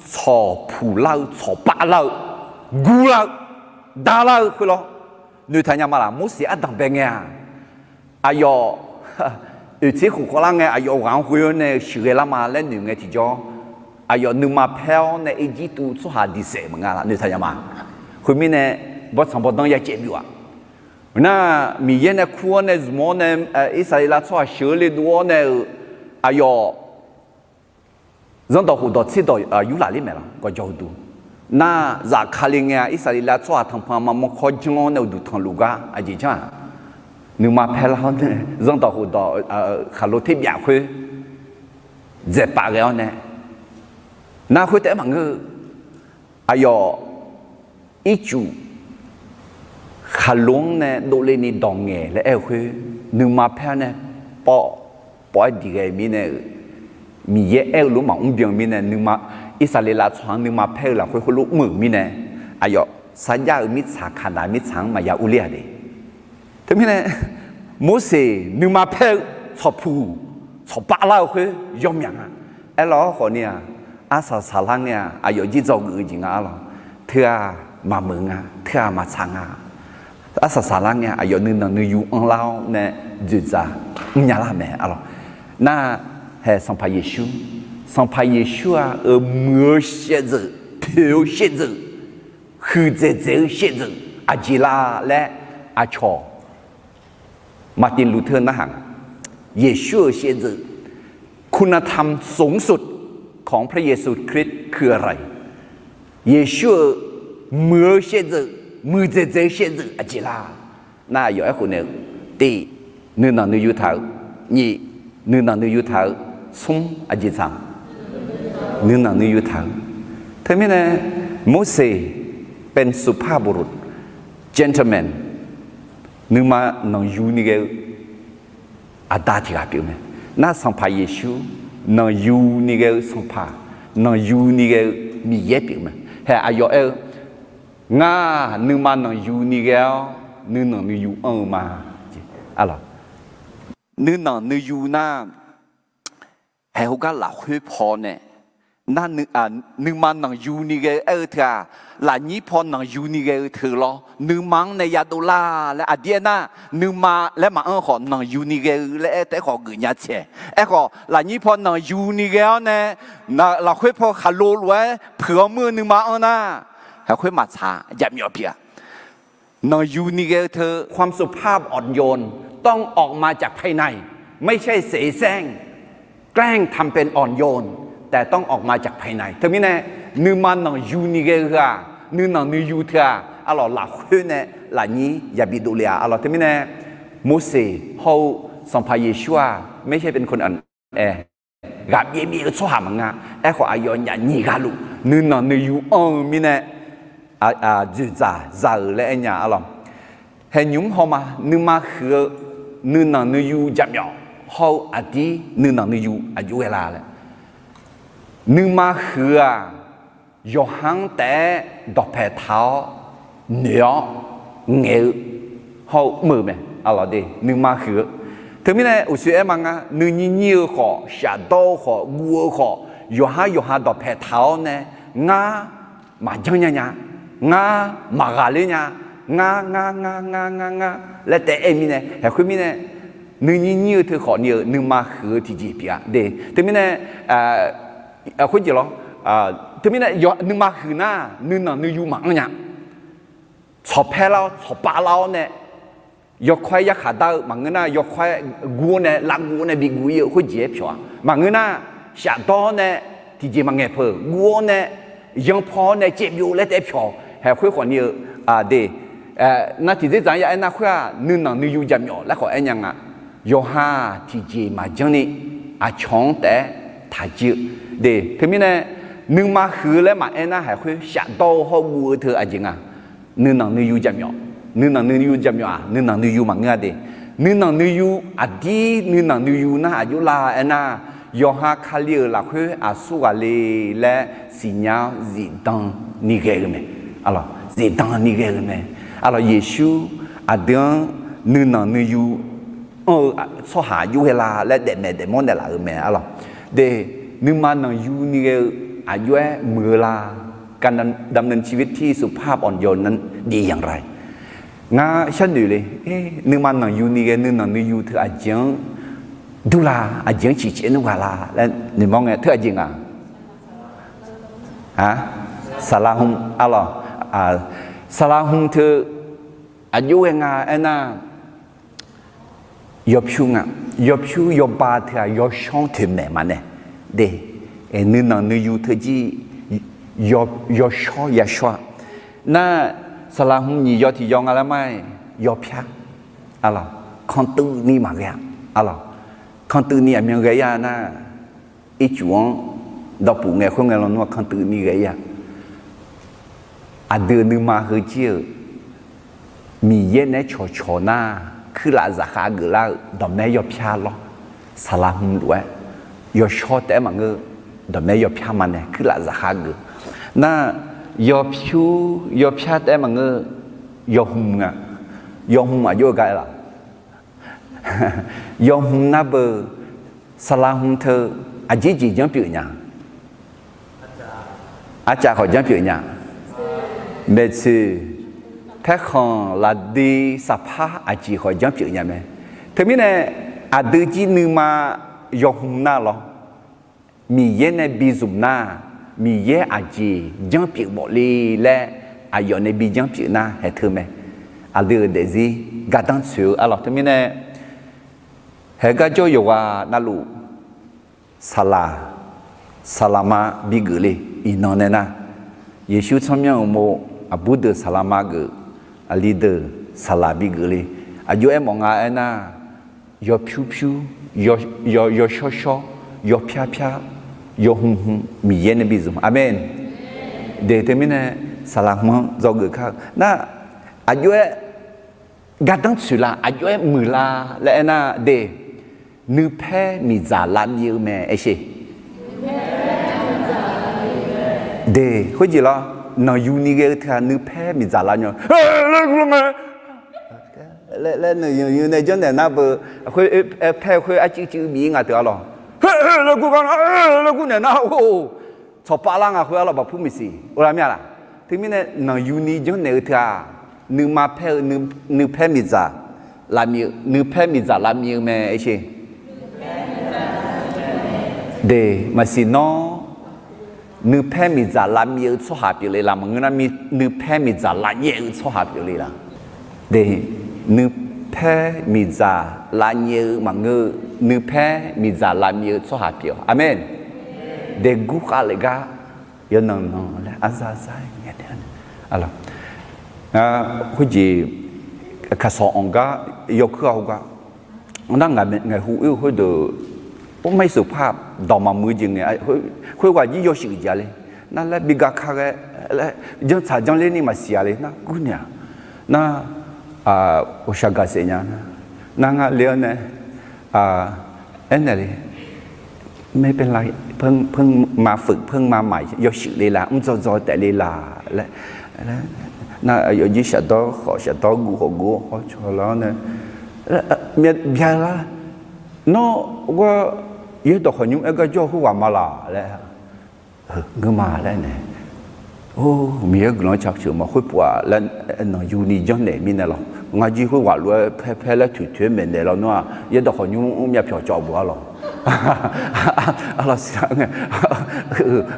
tsawqpuq lar-eu, tsawqpav lar-eu, gur lar-eu, dar lar-eu khoer lawr. Noeqtaq nya ma laq? Morseq ardanq bae ngae-aq, aqyawf oeqtser khof khawvlar ngae, aqyawf ghaq-anr ghoe-awr nae sheuqghae lar ma laer noeq ngae tiqjawr, aqyawf nuima paer-awr nae Irjirtuv tsawrhaq diq saef maqnga laf? Noeqtaq nya ma. Khoermirnae, bawrtsanq bawrdanr ya caev byov-aq. Nar, Miqyaer nae kur-awr nae zmq-awr nae, Irsaqleqlav tsawrhaq sheuq-eu le dov-awr nae-euq, aqyawf zanrdawq khofdawq tserdawq yurlaf ler mae laq? Gawqjawq uqduq. Nar, zafkale ngae-a, Irsaqleqlav tsawrhaq tanqpanq maqmawr kawr janr-awr nae uqduq tanqluf gar aqjeq janr-aq, nuima paer lar-awr nae zanrdawq khofdawq khaqlo terbyaf khoer dzaeqpav ghae-awr nae, nar khoer taef-aer maqngeur-eu, aqyawf ircuf khaqlo-anr nae dovle ni dawq ngaeq laer aer-eu khoer, nuima paer-awr nae pawv, pawv-aer diq ghae mirnae-euq, Miqyaer aer-eu lof maqmr byan mirnae, nuima, Irsaqleqlav tsawrhaq-anr nuima paer-eu lafkhoer heulof mr-euq mirnae, aqyawf sarjax-euq mirtsaq Kaqnaq mirtsaq-anr maqya urler-a de. Teumirnae, Morseq nuima paer-eu tsawqpuq, tsawqpav lar-eu khoer yawmyaq nga. Aerlawr khawfni-aq, arsaq saqlar ngae-aq, aqyawf jir dzawgeuf-eu jeq nga arlawq. Teu-aq maqmeuq nga, teu-aq maqtsaq nga. Arsaq saqlar ngae-aq, aqyawf nuinanq nuiyu anrlar-awr nae dzoeqdzaq mrnya lar mae arlawq. Nar, hae Sanqpaq Yeqsur, Sanqpaq Yeqsur-aq, euq muiq-eu shaevdzeuf, poeq-eu shaevdzeuf, huiqdzaeq dzaeq-eu shaevdzeuf aqjeq la laer aqcawq Martin Luther narhaq nga. Yeqsur-euq shaevdzeuf คุณธรรมสูงสุดของพระเยซูคริสต์คืออะไร Yeqsur-euq muiq-eu shaevdzeuf, muiqdzaeq dzaeq-eu shaevdzeuf aqjeq la. Nar aqyawf aerkhof naeq-eu, tiq, nuinanq nuiyu taq-eu, nyiq, nuinanq nuiyu taq-eu, smr aqjeq tsaq, nuinanq nuiyu taq-eu. Teumirnae Morseq เป็นสุภาพบุรุษ gentleman, nuima nanqyu ni ghae-eu aqda tiq ghaq pyeuf mae. Nar Sanqpaq Yeqsur nanqyu ni ghae-eu Sanqpaq, nanqyu ni ghae-eu Miqyaer pyeuf mae. Hae aqyawf aer-eu, Ngar nuima nanqyu ni ghae-awr nuinanq nuiyu anr-eu ma. Nuinanq nuiyu nar, haeq heugar lafkhoer paw nae, nar, nuima nanqyu ni ghae-eu aer-eu teu-aq, lafnyir paw nanqyu ni ghae-eu teu lawr, nuima-anr nae yadov lar laer aqdir aernar, nuima laer maqanr khawf nanqyu ni ghae-eu laer aer taef-aer khawf geufnya tsaeq. Aerkhawf lafnyir paw nanqyu ni ghae-awr nae, lafkhoer paw khaqlo lof-aer puiq-awr muir-eu nuima anr nar, haeq khoer maqtsaq jaqmyawf pyeuf-a. Nanqyu ni ghae-eu teu ความสุภาพอ่อนโยน ต้องออกมาจากภายใน ไม่ใช่เสแสร้ง แกล้งทำเป็นอ่อนโยน แต่ต้องออกมาจากภายใน Teumirnae nuima nanqyu ni ghae-eu heu-aq, nuinanq nuiyu teu-aq, arlawq lafkhoer nae lafnyir yabi dovle-a. Arlawq teumirnae Morseq hawr-eu Sanqpaq Yeqsur-aq, ไม่ใช่เป็นคนอ่อนแอ ghaqbyaev byaev-eu tsawrhaq maqngeur-a. Aerkhawf aqyawf nyaf nyiq ghaq luf nuinanq nuiyu anr-eu mirnae dzoeqdzaq za-euq laer aernya arlawq. Haeq nymq-mr hawma nuima huiq-eu nuinanq nuiyu jaqmyawf hawr-eu aqdir nuinanq nuiyu aqjox ghae la laer. Nuima huiq-eu-aq, yawqha-anr taef-aer dawqpae taq-awr noeq-awr ngaeq-eu hawr-eu mr-eu mae. Arlawq de nuima huiq-eu. Teumirnae uqshoe aer ma ngar, nuinyir nyir-eu khawf, shafdawr-eu khawf, guv-eu khawf, yawqha yawqha dawqpae taq-awr nae, ngar maqjanr nya nya, ngar maqghaqler nya, ngar ngar ngar ngar ngar ngar laer taef-aer mirnae, haeq khoer mirnae, nuinyir nyir-eu teu khawf ni-euq nuima huiq-eu tiqjeq pyeuf-a de. Teumirnae khoerjeq lawr, teumirnae nuima huiq nar nuinanq nuiyu maqanr nya. Tsawqpae lar-awr tsawqpav lar-awr nae yawkawr-aer yarkhaq dar-eu maqngeur nar, yawkawr-aer guv-awr nae lavguv-awr nae biguv ir-eu khoerjeq-aer pyawq-a. Maqngeur nar, shafdawr-awr nae tiqjeq maqngaeq peuq guv-awr nae yanpaw-awr nae caevbyov laer taef-aer pyawq. Haeq khoer khawf ni-eu de. Nar tiqdzerdzaq-anr ya aernar khoer-aq, nuinanq nuiyu jaqmyawf laer khawf aer nya nga. Yawqha-aq tiqjeq maqjanr ni aqcawq-anr taef-aer taqjir-eu de. Teumirnae nuima huiq-eu laer maqaer nar, haeq khoer shafdawr-eu hawr guv-eu teu aqjeq nga. Nuinanq nuiyu jaqmyawf, nuinanq nuiyu jaqmyawf-aq nuinanq nuiyu maqngeur-a de. Nuinanq nuiyu, aqdir nuinanq nuiyu nar aqjox lar aernar, yawqha Kali-euq lafkhoer aqsur ghaq le laer siqnya-awr zifdan ni ghae-eu mae. Zifdan ni ghae-eu mae. Arlawq Yeqsur aqdui-anr nuinanq nuiyu anr-eu tsawrhaq aqjox ghae la laer daefmaeq daefmawr naeqlaf-euq mae. Arlawq de, nuima nanqyu ni ghae-eu aqjox-aer muiq-eu la. การดำเนินชีวิตที่สุภาพอ่อนโยนนั้นดีอย่างไร Ngar sharnoeq le. Nuima nanqyu ni ghae nuinanq nuiyu teu aqjeq-anr dur la, aqjeq-anr ciqcaev nmr ghaq la laer noeqmawr ngae, teu aqjeq nga. Saqlaq hmq, arlawq, saqlaq hmq teu aqjox ghae nga aernar, yawpyur nga. Yawpyur yawba teu-aq yawshawr-anr toeqmaeq maqnaeq de. Nuinanq nuiyu teujir yawshawr yashawr-a. Nar, saqlaq hmq nyiq yaw tiq yaw nga laer ma-aer, yawpyar, arlawq, kantuiv ni maqghae-a. Arlawq, kantuiv ni aqmyan ghae-ir-a nar, ircuf-anr dawqpuf ngae khoerngae lawnmr-aq kantuiv ni ghae-ir-a. Aqdui-euq nuima heujir-euq Miqyaer naeq-aer cawqcawq nar, kuirlaf zaqkhav geuflar-eu dawqmaer yawpyar lawr. Saqlaq hmq lof-aer yawshawr taef-aer maqngeur, dawqmaer yawpyar maqnaeq kuirlaf zaqkhav geuf. Nar, yawpyur yawpyar taef-aer maqngeur, yawhmq nga. Yawhmq aqjox-eu gar aer laf? Yawhmq nar beu, saqlaq hmq teu aqjeq jeq janrpyeuf nya? Arcav khawf janrpyeuf nya? Maeqtsoeq, paerkhanq, lafdui, saqpar aqjeq khawf janrpyeuf nya mae. Teumirnae aqdui jir nuima yawhmq nar lawr, Miqyaer nae bizmq nar, Miqyaer aqjeq janrpyeuf mawf le laer aqyawf nae bi janr pyeuf nar haeq teu mae. Aqdui-euq daefzir gardanr tsoeq-eu arlawq. Teumirnae, haeq gar jawr yawqghaq navluf, saqlaq, saqlaq ma bigeuf le. Iqnan nae nar, Yeqsur tsawrmyanr-euq mov, aqbur deuq saqlaq ma geuf, aqli deuq saqlaq bigeuf le. Aqjox-aer mawf nga aernar, yawpyur pyur, yaw, yawshawr shawr, yawpyar pyar, yawhmq hmq Miqyaer nae bi zmq. Aqmeq. Deuq teumirnae saqlaq hmq-anr dzawgeuf kar-eu nar, aqjox-aer gardanr tsoeq la, aqjox-aer muiq la laer aernar, deuq nuipaer miqdzaq lavmyav-eu mae aersheq. Deuq khoerjeq lawr, nanqyuni ghae-eu teu-aq nuipaer miqdzaq lavmyav-eu laer, nanqyuni nae janrnaeq nar beu, khoer, paer khoer arcuiv cuiv bif-ir nga teu arlawq. Laer gur naeq nar, tsawqpav lar nga khoer arlawq, baqpur miqsiq ola mir-a laq. Teumirnae nanqyuni janrnaeq-eu teu-aq, nuima paer-eu, nuipaer miqdzaq lavmyav-eu, nuipaer miqdzaq lavmyav-eu mae aersheq. Deuq maqsiq nawr, nuipaer miqdzaq lavmyav-eu tsawrhaq pyeufle laq, maqngeur nar, nuipaer miqdzaq lavnyaef-eu tsawrhaq pyeufle laq. Deuq, nuipaer miqdzaq lavnyaef-eu maqngeur, nuipaer miqdzaq lavmyav-eu tsawrhaq pyeuf-awq. Aqmeq. Deuq gurkhav lef gar yawnan nan laer arzar arzar ngae tae-a. Khoerjeq kaqsawq anq gar yawkuir-a hawgar, nar ngaq ngaeqhu oer-eu khoerdeuq, or mar irseuq par dawq maqmuiq-eu jeq ngae, khoerghaq jir yawshuif jeq-a le. Nar laer bi ga ka ghae laer, janrtsaq janrler ni maqsiq-a le nar, gurnaeq-aq nar, ghawqshaq gaqsaef nya nar, nar ngar le-awr nae aernaeq le, ไม่เป็นไร เพิ่งมาฝึก เพิ่งมาใหม่ yawshuif le laq, mr dzaw dzaw taef le laq laer, nar aqyawf jir shafdawr khawf shafdawr guv khawf guv-awr hawcaw lar-awr nae, byalar, nawr ghawr yaerdawq khawqnymr aer gar jawr-eu khoerghaq ma laq laer, ngeur ma laer aernaeq. Or, Miqyaer guiqlanq cawqceuq ma khoerpuf-aq laer, nanqyuni janrnaeq mirnae lawq. Ngar jir khoerghaq lof-aer paer paer laer toeqtoeq-aer maeqnaeq lawnmr-aq, yaerdawq khawqnymr myavpyawq cawv buf-a lawq. Arlawq siqlar ngae,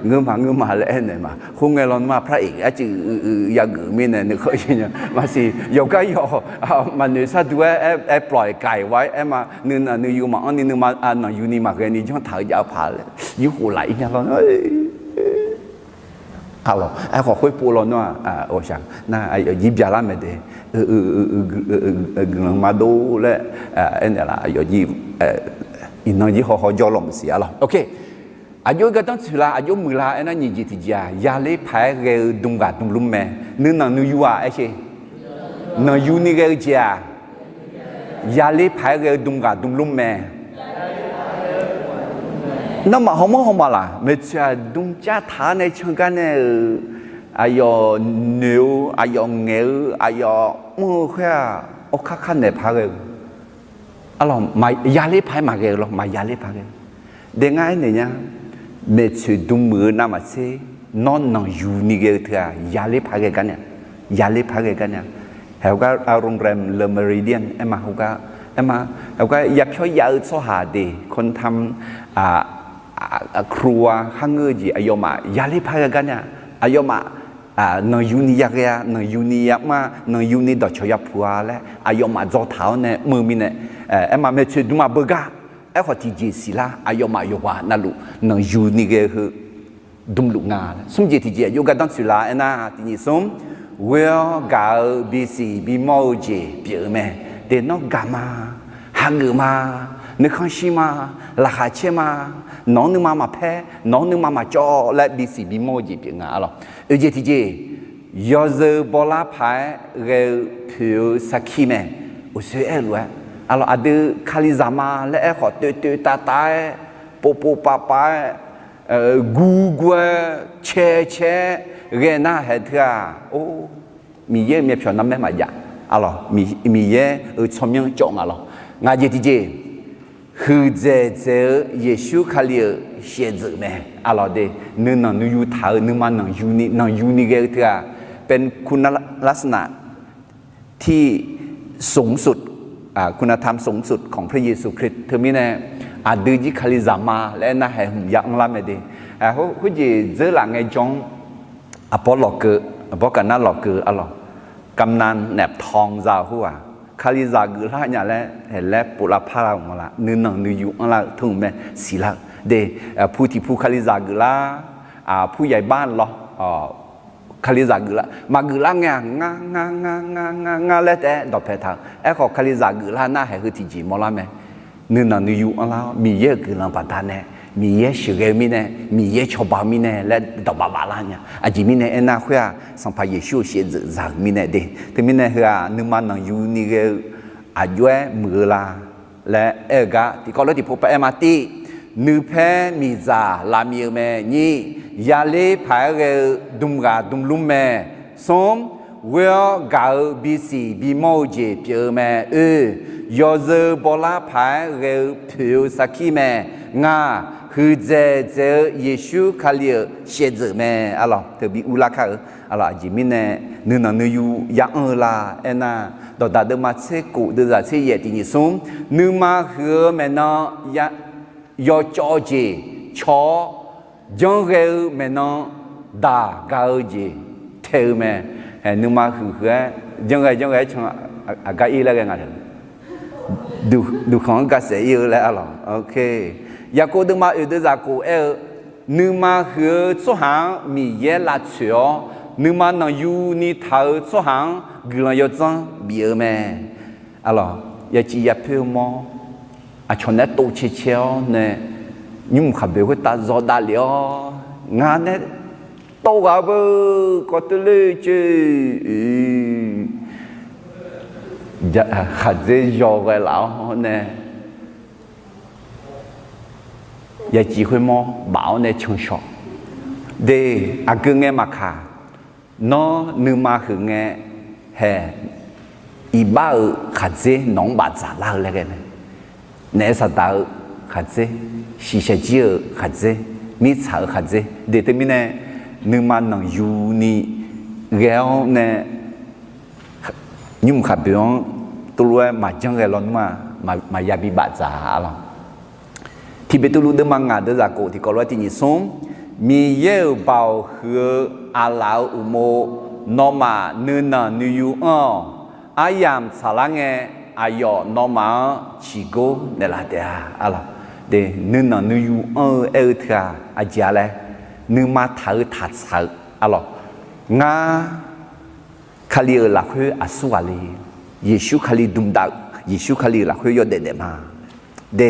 ngeur ma ngeur ma laer aernaeq ma. Khoerngae lawnmr-aq, พระเอก arcuiv uiv uiv yageuf mirnae nuikhanr nya. Maqsiq yawqgar yawq maqnoeq sharduq-aer aer ploiq kaiq wa-aer aer ma, nuinanq nuiyu maqanr ni nuima nanqyuni maqghae ni janr taq-eu jav-eu paq laer yurkhof laf-ir nya lawr. Arlawq, aerkhawf khoerpov lawnmr-aq, ghawqshaq nar aqyawf jir byalar mae de, guiqlanq maqdov laer aernaeq laf, aqyawf jir iqnan jir hawhaw jawr lawq maqsiq-a lawq. Aqjox-aer gardanr tsoeq la, aqjox muiq la aernar, nyiq jeq tiqjeq-aq, yaler paq-aer ghae-eu dm ghaq dm lmr mae. Nuinanq nuiyu-aq aershe, nanqyu ni ghae-eu jeq-aq, yaler paq-aer ghae-eu dm ghaq dm lmr mae. Nawmaf hawmawr hawma laq, maeqtsoeq-aq dm car taq-awr nae can gar nae-euq, aqyawf noeq-eu, aqyawf ngaeq-eu, aqyawf mr-eu khoer-aq, awrkar kar naeq par ghae-eu Arlawq, yaler paq-aer maqghae-eu lawr, maqyaler paq ghae. Dae ngar aernaeq nya, maeqtsoeq dm muiq-eu navmaqtser, nawr nanqyu ni ghae-eu teu-aq, yaler paq-aer ghae gar nae, yaler paq-aer ghae gar nae. Haeq heugar โรงแรม Le Méridien aer ma heugar, aer ma, heugar yapyawr yav-eu tsawrhaq de, คนทำ ครัว kharngeur-eu jeq aqyawfmaf yaler paq-aer ghae gar nae, aqyawfmaf nanqyu ni yaghae-a, nanqyu ni yamr-a, nanqyu ni dawqcawq yapuq-a laer aqyawfmaf dzaw taq-awr nae mr-eu mirnae, aer ma maeqtsoeq dm maqbeugar. Aerkhawf tiqjeq siqlar, aqyawfmaf yawqghaq navluf nanqyu ni ghae-eu heu dmluf nga. Smr jeq tiqjeq aqjox gardanr tsoeq la aernar, tiqnyiq smr, ghoe-awr gaq-eu bisiq bimawr-eu jeq pyeuf-eu mae. De nawr gaq ma, hageuf ma, nuikhanr shir ma, laqkhaq caer ma, nawq-anr nuima maqpaer, nawq-anr nuima maqcawv laer bisiq bimawr-eu jeq pyeuf nga. Arlawq, oeq jeq tiqjeq, yawzeu bawlar paq-aer ghae-eu poeq-eu sarkir mae. Uqsoer aer-eu lof-aer, arlawq, aqdui Kalizaq ma laer aerkhawf toeq toeq tav tav-aer, pov pov pav pav-aer, guv guv-aer, cae cae-aer ghae nar haeq teu-aq, or, Miqyaer-euq myavpyawq narmaer maqjav. Arlawq, Miqyaer-euq tsawrmyanr cawv nga lawq. Ngaq jeq tiqjeq, huiqdzaeq dzaeq-eu Yeqsur Kali-euq shaevdzeuf mae. Arlawq de, nuinanq nuiyu taq-eu nuima nanqyu ni, nanqyu ni ghae-eu teu-aq, เป็นคุณลักษณะที่สูงสุด คุณธรรมสูงสุดของพระเยซูคริสต์ teumirnae, aqdui jir Kalizaq ma laer aer nar haeq hmq ya anrlar mae de. Khoerjeq dzeurlaf ngaejawr-anr, aqpawrlawq keuv Bawrkaf nar lawqkeuv arlawq, กำนัน naef tawq za-euq khoer-aq, Kalizaq geuflar nya laer haeq laer pov lavpar lar-euq ma laq, nuinanq nuiyu anrlar-eu teu-euq mae siqlar-eu de. Pu tiq pu Kalizaq geuflar, pu yaiq bar lawr, Kalizaq geuflar maqgeuflar ngae-aq, ngar ngar ngar ngar ngar ngar laer taef-aer dawqpae taq-eu. Aerkhawf Kalizaq geuflar nar haeq heu tiqjeq mawrlar mae. Nuinanq nuiyu anrlar-awr Miqyaer-euq guiqlanq baqdanae, Miqyaer sheuqghae-eu mirnae, Miqyaer cawba-eu mirnae laer dawqbaf baflar nya. Aqjeq mirnae aernar khoer-aq, Sanqpaq Yeqsur-euq shaevdzeuf za-euq mirnae de. Teumirnae heu-aq nuima nanqyuni ghae-eu aqjox-aer muiq-eu la laer aer-eu gar tiqkawv lof tiqpov paq-aer ma tir. Nuipaer miqdzaq lavmiq-eu mae. Nyir, yaler paq-aer ghae-eu dm ghaq dm lmr mae. Smr, ghoer-awr gaq-eu bisiq bimawr-eu jeq pyeuf-eu mae. Oe, yawzeu bawlar paq-aer ghae-eu poeq-eu sarkir mae. Ngaq, huiqdzaeq dzaeq-eu Yeqsur Kali-euq shaevdzeuf mae. Arlawq teu bi urlar kar-eu arlawq. Aqjeq mirnae nuinanq nuiyu ya anr-eu la aernar, dawqdaq deuvma tser kof deuvzaq tser yaef tiq nyiq smr, nuima huiq-eu maeqnan yawcawv jeq caw-awr, janrghae-eu maeqnan daq gaq-eu jeq tae-eu mae. Nuima huiq huiq-aer janrghae janrghae-aer can, aqgar ir laer ghae nga duqkhanq-anr gaqsaef ir-eu laer arlawq. Yaqkov deuvma oeq deuvzaq kof aer-eu, nuima huiq-eu tsawrhaq-anr Miqyaer lavtsoeq-awr, nuima nanqyuni taq-eu tsawrhaq-anr guiqlanq yawdzanr bif-eu mae. Arlawq, yaciv yapoer-eu mawr, aqcawq naeq-aer tov cae cae-awr nae, nymrmq khaqboeq khoertav zawqdav lef-awr, ngaq nae tov ghaq-eu beu kawv teuler coer, khaqdzer yaw ghae laf-awr nae, yaciv khoermawr baf-awr nae canshaw de. Aqgeu ngae maqkaq, nawr nuima huiq ngae haeq, iqbax-euq khaqdzer nawq-anr bafdzaq lar-eu laer ghae mae. Naef saqdaq-eu khaqdzer, shiqshaq jir-euq khaqdzer, mirtsaq-euq khaqdzer de. Teumirnae nuima nanqyuni ghae-awr nae, nymrmq khaqboeq-anr tov lof-aer maqjanr ghae lawnmr-aq, maqya bi bafdzaq-a lawq. Tiq Beqtuvluv deuvma ngaq deuvzaq kof tiqkawv lof-aer tiq nyiq smr, Miqyaer-euq baoq huiq-eu aqlaf-euq uqmov, nawmaf nuinanq nuiyu anr-awq. Aryamq tsaqlar ngae, aqyawf nawmaf-anr ciqgor naeqlaf taef-a. Arlawq, nuinanq nuiyu anr-eu aer-eu teu-aq aqjeq-a laer, nuima taq-eu taqtsaq-eu, arlawq, ngar Kali-euq lafkhoer aqsur ghaq le, Yeqsur Kali dmdav-eu, Yeqsur Kali-euq lafkhoer yawdaef daef ma de.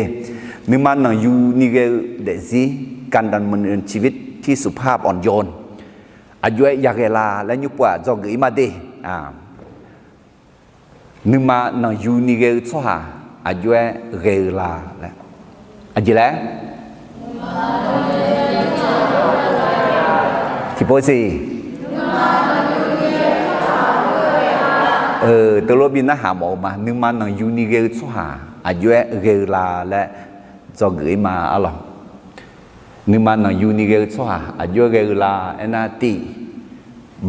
Nuima nanqyuni ghae-eu daefzir, การดำเนินชีวิตที่สุภาพอ่อนโยน aqjox-aer yaghae la laer nymr pov-aq dzawgeuf-ir ma de. Nuima nanqyuni ghae-eu tsawrhaq aqjox-aer ghae-eu la laer, aqjeq laer tiqpov siq, teulof bi narhaq mawf-eu ma. Nuima nanqyuni ghae-eu tsawrhaq aqjox-aer ghae-eu la laer dzawgeuf-ir ma arlawq. Nuima nanqyuni ghae-eu tsawrhaq aqjox-aer ghae-eu la aernar, tiq,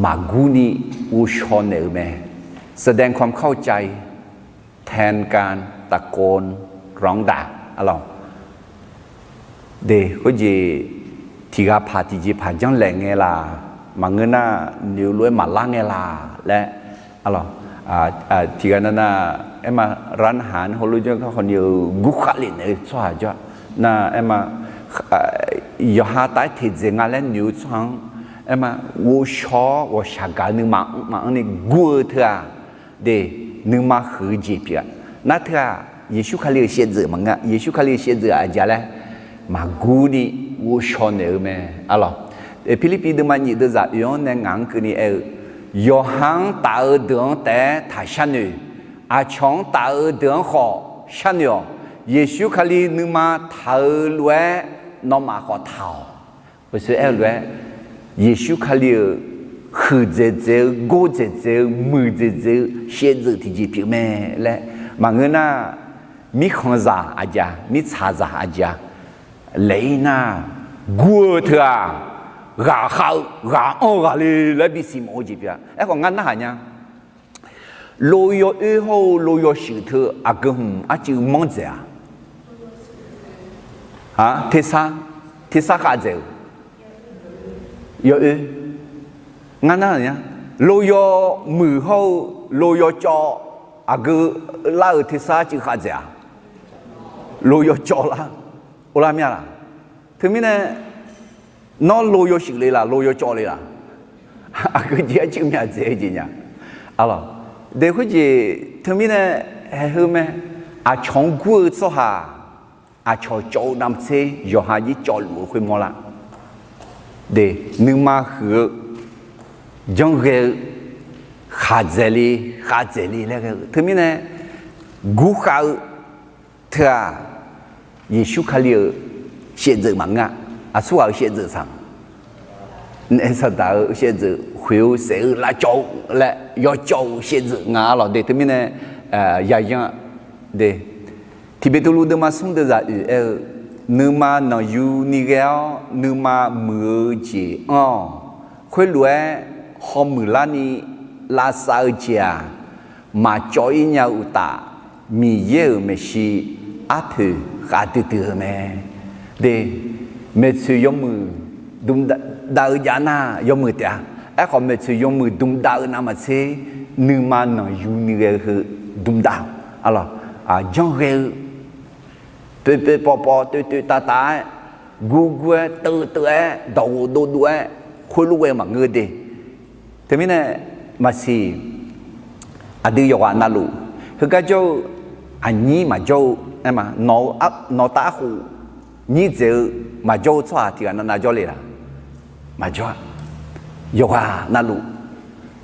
maqgurni ghovshaw naeq-eu mae. แสดงความเข้าใจ แทนการตะโกนร้องด่า arlawq. De, khoerjeq tiqghaq paq tiqjeq paq janrlaeq ngae laq, maqngeur nar noeq-eu lof-aer maqlar ngae laq laer, arlawq, tiqghaq nav nav, aerma, ร้านอาหาร heulof janr gar khawf ni-eu gurkhav lef naeq-eu tsawrhaq jawr-a. Nar aerma, yawqha taf-aer teqdzaeq nga laer noeq-eu tsawrhaq-anr, aerma, ghovshaw-awr ghawqshaq gaq-eu nuima maqanr ni gur-eu teu-aq, de, nuima huiq-eu jeq pyeuf-a. Nar teu-aq, Yeqsur Kali-euq shaevdzeuf maqngeur-a. Yeqsur Kali-euq shaevdzeuf-aq aqjeq laer, maqgurni ghovshaw naeq-eu mae, arlawq. Pirlirpiv deuvma nyiq deuvzaq oeq-anr nae ngaq-anr keuvni aer-eu, yawqha-anr taf-eu deuq-anr taef-aer taq sharnoeq. Aqcawq-anr taf-eu deuq-anr khawf sharnoeq-awq. Yeqsur Kali nuima taq-eu lof-aer nawmaf khawf taq-awq. Oeqsoe aer-eu lof-aer, Yeqsur Kali-euq huiqdzaeq dzaeq-eu, gordzaeq dzaeq-eu, muiqdzaeq dzaeq-eu shaevdzeuf tiqjeq pyeuf mae laer maqngeur nar, mirkhanqzaq aqjeq-a, mirtsaqzaq aqjeq-a, laeq-ir nar, gur-eu teu-aq, ghaqkhav-eu ghaq anr-eu ghaq le laer bisiq mawf-eu jeq pyeuf-a. Aerkhawf ngar narhaq nya, loyawoer hawr-eu loyawshuif teu aqgeu hmq arcuiv manr dzaeq-a. Tersar, tersar khav dzaeq-euq yawoer, ngar narhaq nya. Loyaw muiq hawr-eu loyaw cawv aqgeu lar-euq tersar cuiv khavdzaeq-aq, loyaw cawv lar, or lar mir-a laq? Teumirnae nawr loyaw shuif le laq, loyaw cawv le laq? Aqgeu jeq-aer cuiv myaq dzaeq-eu jeq nya. Aqlawq, de khoerjeq teumirnae haeq heu mae. Aqcawq-anr gur-eu tsawrhaq aqcawq cawv-eu navmaqtser yawqha jir cawvluf-eu khoermawr lar. De, nuima huiq-eu, janrghae-eu, khaqdzaeq le, khavdzaeq le laer ghae-eu teumirnae gurkhav-eu teu-aq, Yeqsur Kali-euq shaevdzeuf maqngeur-a. Aqsurghaq-euq shaevdzeuf saq, naef saqdaq-euq shaevdzeuf khoeq-eu saef-eu lavcawv-eu laer yawcawv-euq shaevdzeuf nga. Aqlawq, de teumirnae yayan de, Tiqbeqtuvluv deuvma smr deuvzaq oeq aer-eu, nuima nanqyuni ghae-awr nuima muiq-eu jeq anr-awq. Khoerlof-aer hawmuiq larni lavsav-eu jeq-aq, maqcawv-ir nya-eu uqtaf, Miqyaer-euq maeqshi arpoeq khavdui dui-eu mae. De, maeqtsoeq yawmuiq dmdav-eu jav nar yawmuiq taef-a. Aerkhawf, maeqtsoeq yawmuiq dmdav-eu navmaqtser nuima nanqyuni ghae-eu heu dmdav-awq. Aqlawq, janrghae-eu, poeqpoeq pawqpawf toeqtoeq tavtaq-aer, gurgur-aer, teuvteuv-aer, dawqghof dovdov-aer, khoerlof ghae maqngeur de. Teumirnae maqsiq, aqdui yawqghaq navluf heugar jawr-eu, aqnyir maqjawr-eu, aer ma, nawq-eu, nawq-eu taf arkhof nyir dzaeq-eu maqjawr-eu tsawrhaq tiqghaq navnav jawr le laq? Maqjawr-a. Yawqghaq navluf,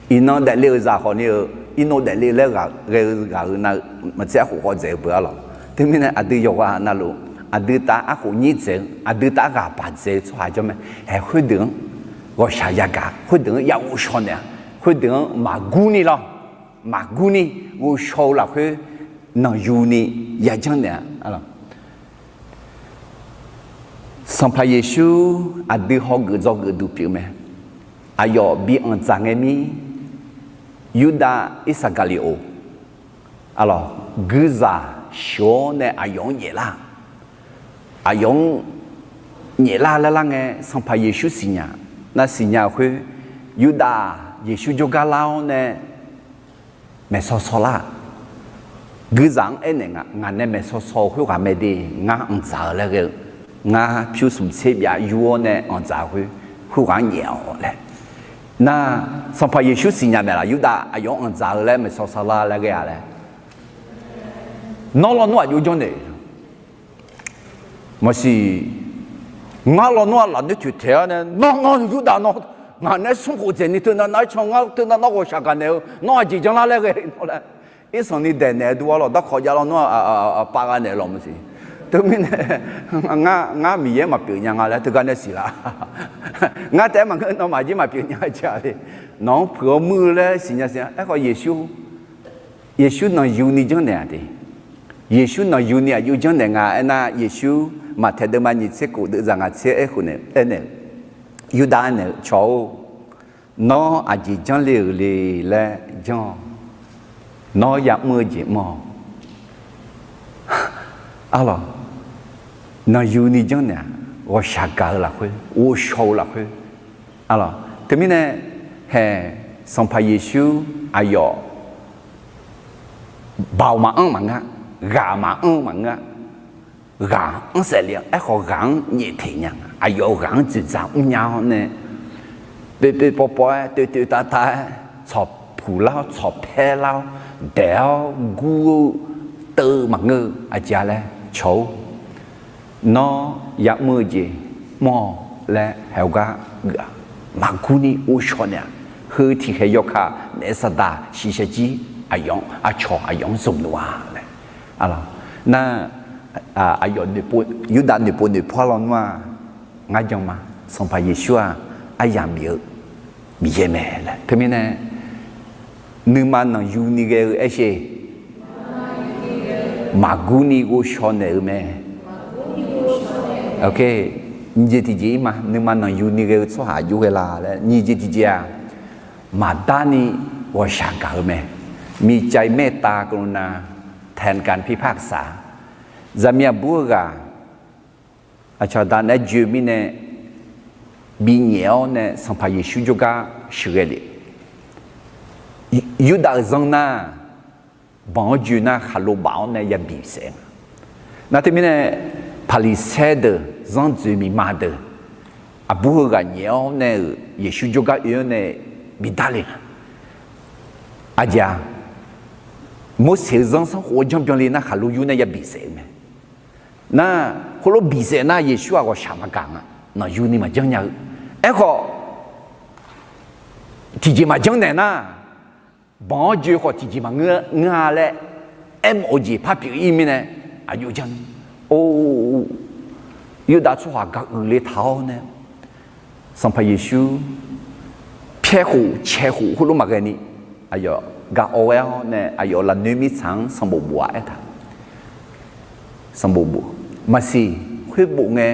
iqnan daefle-euq zaq khawf ni-eu, irnov daefle laer ghae-eu ghaq-eu nav-eu maqtser arkhof khawf dzaeq-eu beu-a lawq. Teumirnae aqdui yawqghaq navluf, aqdui taf arkhof nyir dzaeq-eu, aqdui taf ghaq baq dzaeq-eu tsawrhaq jawr mae. Haeq khoerdeuq-anr ghawqshaq yagaq, khoerdeuq-anr ya ghovshaw naeq-a. Khoerdeuq-anr maqgurni lawr, maqgurni ghovshaw-eu lafkhoer nanqyuni yajanr naeq-a. Sanqpaq Yeqsur aqdui hawgeuf dzawgeuf duq pyeuf mae. Aqyawf bi anqdzaq ngae mir, Yurdav Irsaqgaqliqoq, aqlawq, guizaq sheuq-awr nae aqyawf-anr nyaeflar. Aqyawf-anr nyaeflar laer lar ngae, Sanqpaq Yeqsur siqnya. Nar siqnya-eu khoer, Yurdav-aq Yeqsur jawrgar lar-awr nae maeqsaw saw lar. Guizaq-anr aernaeq nga, ngaq nae maeqsaw saw-eu khoerghaq mae de, ngar anqdzaq-eu laer ghae-eu, ngar pyur smq tser byav yur-awr nae anqdzaq-eu khoer, khoerghaq-anr nyaef-awq laer. Nar, Sanqpaq Yeqsur siqnya maeq laf, Yurdav aqyawf-anr anqdzaq-eu laer maeqsaw saw lar laer ghae-a laer. Nawr lawnmr aqjox janrnaeq. Maqsiq, ngar lawnmr-aq lafnoer toeqtaeq-awr nae, nawr, nawr Yurdav nawr, ngaq nae smrkhof dzaeqni teunav nav-aer can, ngar teunav nawr ghawqshaq gaqnaeq-eu, nawr aqjeq janrlar laer ghae-a laer. Irsanqni daeqnaeq-eu dur-awr lawq, darkawq jav lawnmr-aq pav gha naeq lawq maqsiq. Teumirnae ngar, ngar Miqyaer maqpyeuf nya nga laer teugar nae siq laf. Ngar taef-aer maqngeur, nawmaf jir maqpyeuf nya-a jeq-a le. Nawq-anr puiq-awr muir-eu laer siqnya siq-a. Aerkhawf Yeqsur, Yeqsur nanqyuni janrnaeq-aq de. Yeqsur nanqyuni aqjox janrnaeq nga aernar, Yeqsur Maqtaeq deuvma nyiq tser kof deuv zaq ngaq tser aerkhof nae aernaeq-eu, Yurdav aernaeq-eu, Cawq-or, nawr aqjeq janrle-euq le laer janr-awq. Nawr ya'mr-eu jeq mr-awq. Arlawq, nanqyuni janrnaeq-aq, ghawqshaq gaq-eu lafkhoer, ghovshaw-eu lafkhoer. Arlawq, teumirnae haeq, Sanqpaq Yeqsur aqyawf baoq maqanr maqngeur-a, ghaq maqanr maqngeur-a. Ghaq-anr saevle-a, aerkhawf ghaq-anr nyaefteq nya nga. Aqyawf ghaq-anr dzoeqdzaq mrnya-awr nae, poeqpoeq pawqpawf-aer, toeqtoeq tavtaq-aer, tsawqpuq lar-awr, tsawqpaer lar-awr, daeq-awr gur-eu teu maqngeur-eu aqjeq-a laer, Cawq-or, nawr ya'mr-eu jeq mr-awq laer haeq-eu gar geuf-aq, maqgurni ghovshaw naeq-aq, heu tiqkhaeq yawkaq naef saqdaq shiqshaq jir aqyawf-anr, aqcawq aqyawf-anr zmq luf-a laer. Nar, aqyawf, Yurdav noeqpov noeqpawr lawnmr-aq, ngar jan ma, Sanqpaq Yeqsur-aq, aryamq bif-eu Miqyaer mae laer. Teumirnae, nuima nanqyuni ghae-eu aershe, maqgurni ghovshaw naeq-eu mae. Nyiqjeq tiqjeq-ir ma, nuima nanqyuni ghae-eu tsawrhaq aqjox ghae la laer. Nyiqjeq tiqjeq-aq, maqdarni ghawqshaq gaq-eu mae. มีใจเมตตากรุณา แทนการพิพากษา. Zaqmiq aqbur-eu ghaq aqcawq aqda naeq-aer joe mirnae binyaef-awr nae Sanqpaq Yeqsur jawrgar sheuqghae lef. Yurdav-euq zanr nar, banq-anr joe nar khaqlo baf-awr nae yabi saef nga. Nar teumirnae, Paqliqsaer deuq, zanr dzoeq miqma deuq, aqbur heughaq nyaef-awr nae-euq Yeqsur jawrgar oe-anr nae bidar le nga. Aqjeq-aq, Morseq-eu zanr sanrkhof-awr janr byanle nar khaqlo yur nae yabi saef-eu mae. Nar, khoerlof bi saef nar Yeqsur-aq ghawqshaq maqgaq nga, nanqyuni maqjanr nya-eu. Aerkhawf, tiqjeq maqjanr naeq nar, banq-anr joe khawf tiqjeq maqngeur-a laer aermawf-eu jeq par pyeuf-ir mirnae, aqjox janr, or, Yurdav tsawrhaq gaq uiqle taq-awr nae, Sanqpaq Yeqsur pyaer khof caeq khof khoerlof maqghae ni, aqyawf gaq awv ghae-awr nae aqyawf lafnoer mirtsaq-anr sanqbof bof-aq aertaq, sanqbof bof, maqsiq, khoer bof ngae,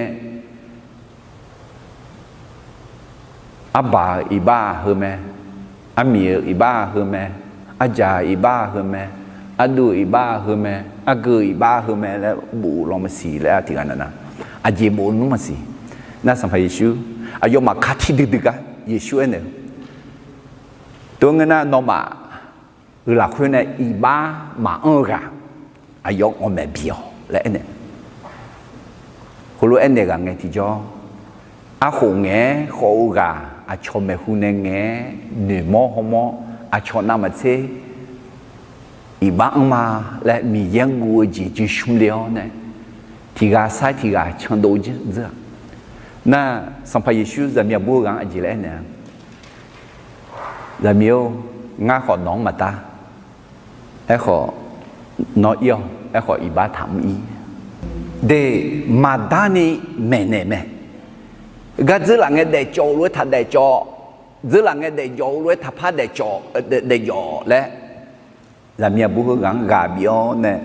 arbaq-euq iqbax heu mae, armiq-euq iqbax heu mae, arjaq-euq iqbax heu mae, arduv-euq iqbax heu mae, argeu-euq iqbax heu mae laer bof law maqsiq laer tiqghaq navnav, aqjeq bof nmr maqsiq. Nar Sanqpaq Yeqsur aqyawfmaf ka tiqdui dui gar Yeqsur aernaeq-eu, tov ngeur nar nawmaf-euq lafkhoer nae iqbax maqanr-eu ghaq aqyawf ghawqmaeq bi-awq laer aernaeq. Heulof aernaeq ghaq ngae tiqjawr, arkhof ngaeq-aer khawf-eu ghaq aqcawq maeqhu nae ngaeq-aer noeqmawr hawmawr aqcawq navmaqtser iqbax anrma laer Miqyaer-anr guv-eu jeq jeqshmr le-awr nae, tiqghaq sair tiqghaq candov dzeur-aq. Nar Sanqpaq Yeqsur zaqmiq aqbur-eu ghaq-anr aqjeq laer aernaeq-a, zaqmiq-or, ngar khawf nawq-anr maqdar. Aerkhawf, nawr ir-awq. Aerkhawf iqbax taqmr ir. De, maqdar ni maeqnaeq mae. Gar dzeurlaf ngae daefcawv-eu lof-aer taq daefcawv, dzeurlaf ngae daefjawv-eu lof-aer taqpar daefcawv, daefjawv laer, zaqmiq aqbur heughaq-anr ghaq bif-awr nae,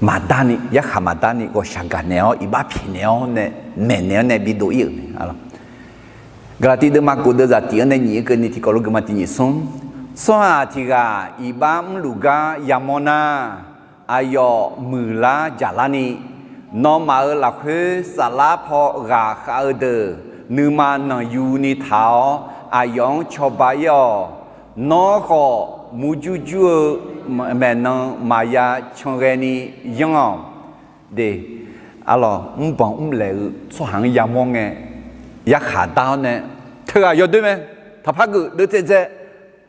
maqdar ni, yarkhaq maqdar ni ghawqshaq gaq naeq-awr iqbax pyaeqnaeq-awr nae, maeqnaeq-awr nae bidov ir-euq mae. Gaqlaqtiv deuvma kof deuvzaq tif-anr nae nyiq-aer keuvni tiqkawv lof geufma tiq nyiq smr, tsawrhaq tiq ghaq iqbax mrluf gar yamawr nar, aqyawf muiqlar jaqlar ni, nawmaf-euq lafkhoer saflar paw ghaqkhav-eu deuq nuima nanqyuni taq-awr aqyawf-anr cawba ir-awq. Nawr khawf murjur jur-eu maeqnan maqya canghae ni yanr-awq. De, arlawq, mrbanq mrlaeq-eu tsawrhaq-anr yamawr ngae, yarkhaq dar-awr nae, teughaq yawdoer mae, taqpar geuf deuvtsaev dzae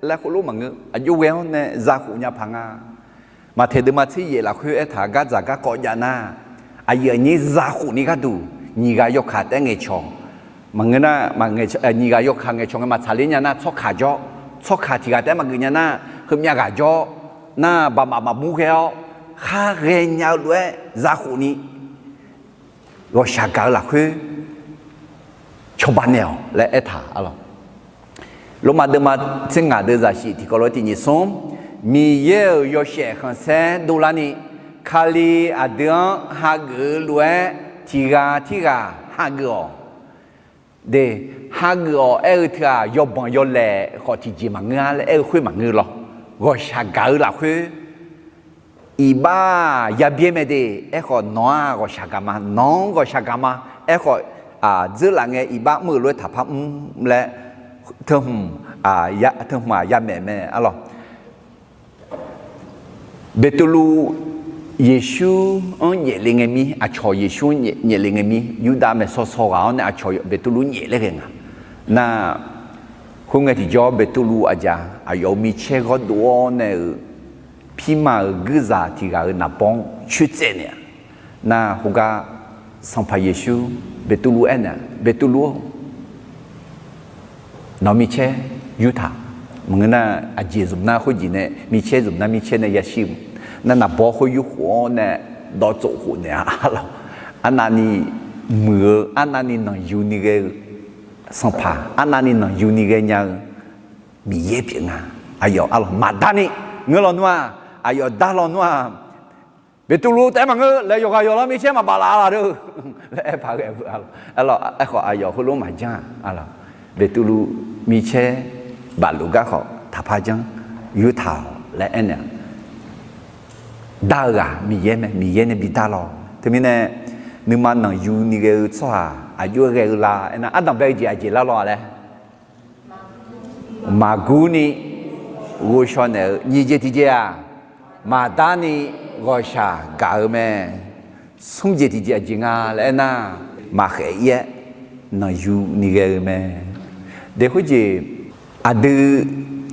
laer khoerlof maqngeur. Aqjox ghae-awr nae zakhof nya paq nga. Maqtaeq deuvma tser yaef lafkhoer aertaq gardzaq garkawv jav nar, aqyuif aqnyir zakhof ni gharduq nyiq ghaq yawkaq taef-aer ngaeqcawq. Maqngeur nar, nyiq ghaq yawkaq ngaeqcawq ngae maqtsaqler nya nar, tsawrkaq jawr, tsawrkaq tiq ghaq taef-aer maqgeuf nya nar, heumyav ghaq jawr nar, baqmaf maqmur ghae-awr khar ghaenya-eu lof-aer zakhof ni ghawqshaq gaq-eu lafkhoer cawba naeq-awq laer aertaq arlawq. Lormav deuvma tser ngaq deuvzaq shif tiqkawv lof-aer tiq nyiq smr, Miqyaer-euq yawshaef khanqsaer dovlar ni, Kali aqdui-anr hageuf-eu lof-aer tiq ghaq tirghaq hageuf-awq. De, hageuf-awq aer-eu teu-aq, yawbanq yawlaeq khawf tiqjeq maqngeur-a laer aer-eu khoer maqngeur lawr. Ghawqshaq gaq-eu lafkhoer iqbax yabyaer mae de. Aerkhawf nawq-aq ghawqshaq gaq ma, nawq-anr ghawqshaq gaq ma. Aerkhawf, dzeurlaf ngae iqbax mr-euq lof-aer taqpar mr laer teu hmq-aq yamaeq mae arlawq. Beqtuvluv Yeqsur-anr nyaefle ngae mir, aqcawq Yeqsur-anr nyaefle ngae mir, Yurdav maeqsaw saw ghaq-awr nae aqcawq Beqtuvluv nyaef laer ghae nga. Nar, khoerngae tiqjawr Beqtuvluv aqdzaq aqyawf-euq micaer ghawrdov-awr nae-euq pirma-euq guirzaq tiq ghaq-euq naqbawr-anr coertsaev naeq-a. Nar khoergar Sanqpaq Yeqsur Beqtuvluv aernaeq-a, Beqtuvluv-or, nawq-eu micaer yurtaq. Maqngeur nar, aqjeq zmq nar khoerjeq nae micaer zmq nar micaer nae yashir-eu nar, naqbawr khoer yurkhof-awr nae dawv tsof khof naeq-a arlawq. Arnavni muiq-eu, arnavni nanqyuni ghae-eu Sanqpaq, arnavni nanqyuni ghae nya-eu Miqyaer pyeuf nga. Aqyawf arlawq maqdar ni ngeur lawnmr-aq, aqyawf dar lawnmr-aq, Beqtuvluv taef-aer maqngeur laer yawqghaq yawqlar micaer maqbaf laf-a laq deuq laer aer paq ghae beu arlawq. Aerkhawf aqyawf heulof maqjanr-a arlawq. Beqtuvluv micaer bafluf gar khawf taqpar janr, yurtaq-awq laer aernaeq-a. Dar-eu ghaq Miqyaer mae, Miqyaer nae bidar lawr. Teumirnae nuima nanqyuni ghae-eu tsawrhaq aqjox-aer ghae-eu la aernar, ardanq bae-eu jeq aqjeq lar lawr-a laer Maqgurni ghovshaw naeq-eu nyiq jeq tiqjeq-aq, maqdarni ghawqshaq gaq-eu mae. Smr jeq tiqjeq aqjeq nga laer aernar, maqkhaef-ir-aer nanqyuni ghae-eu mae. Daef khoerjeq aqdui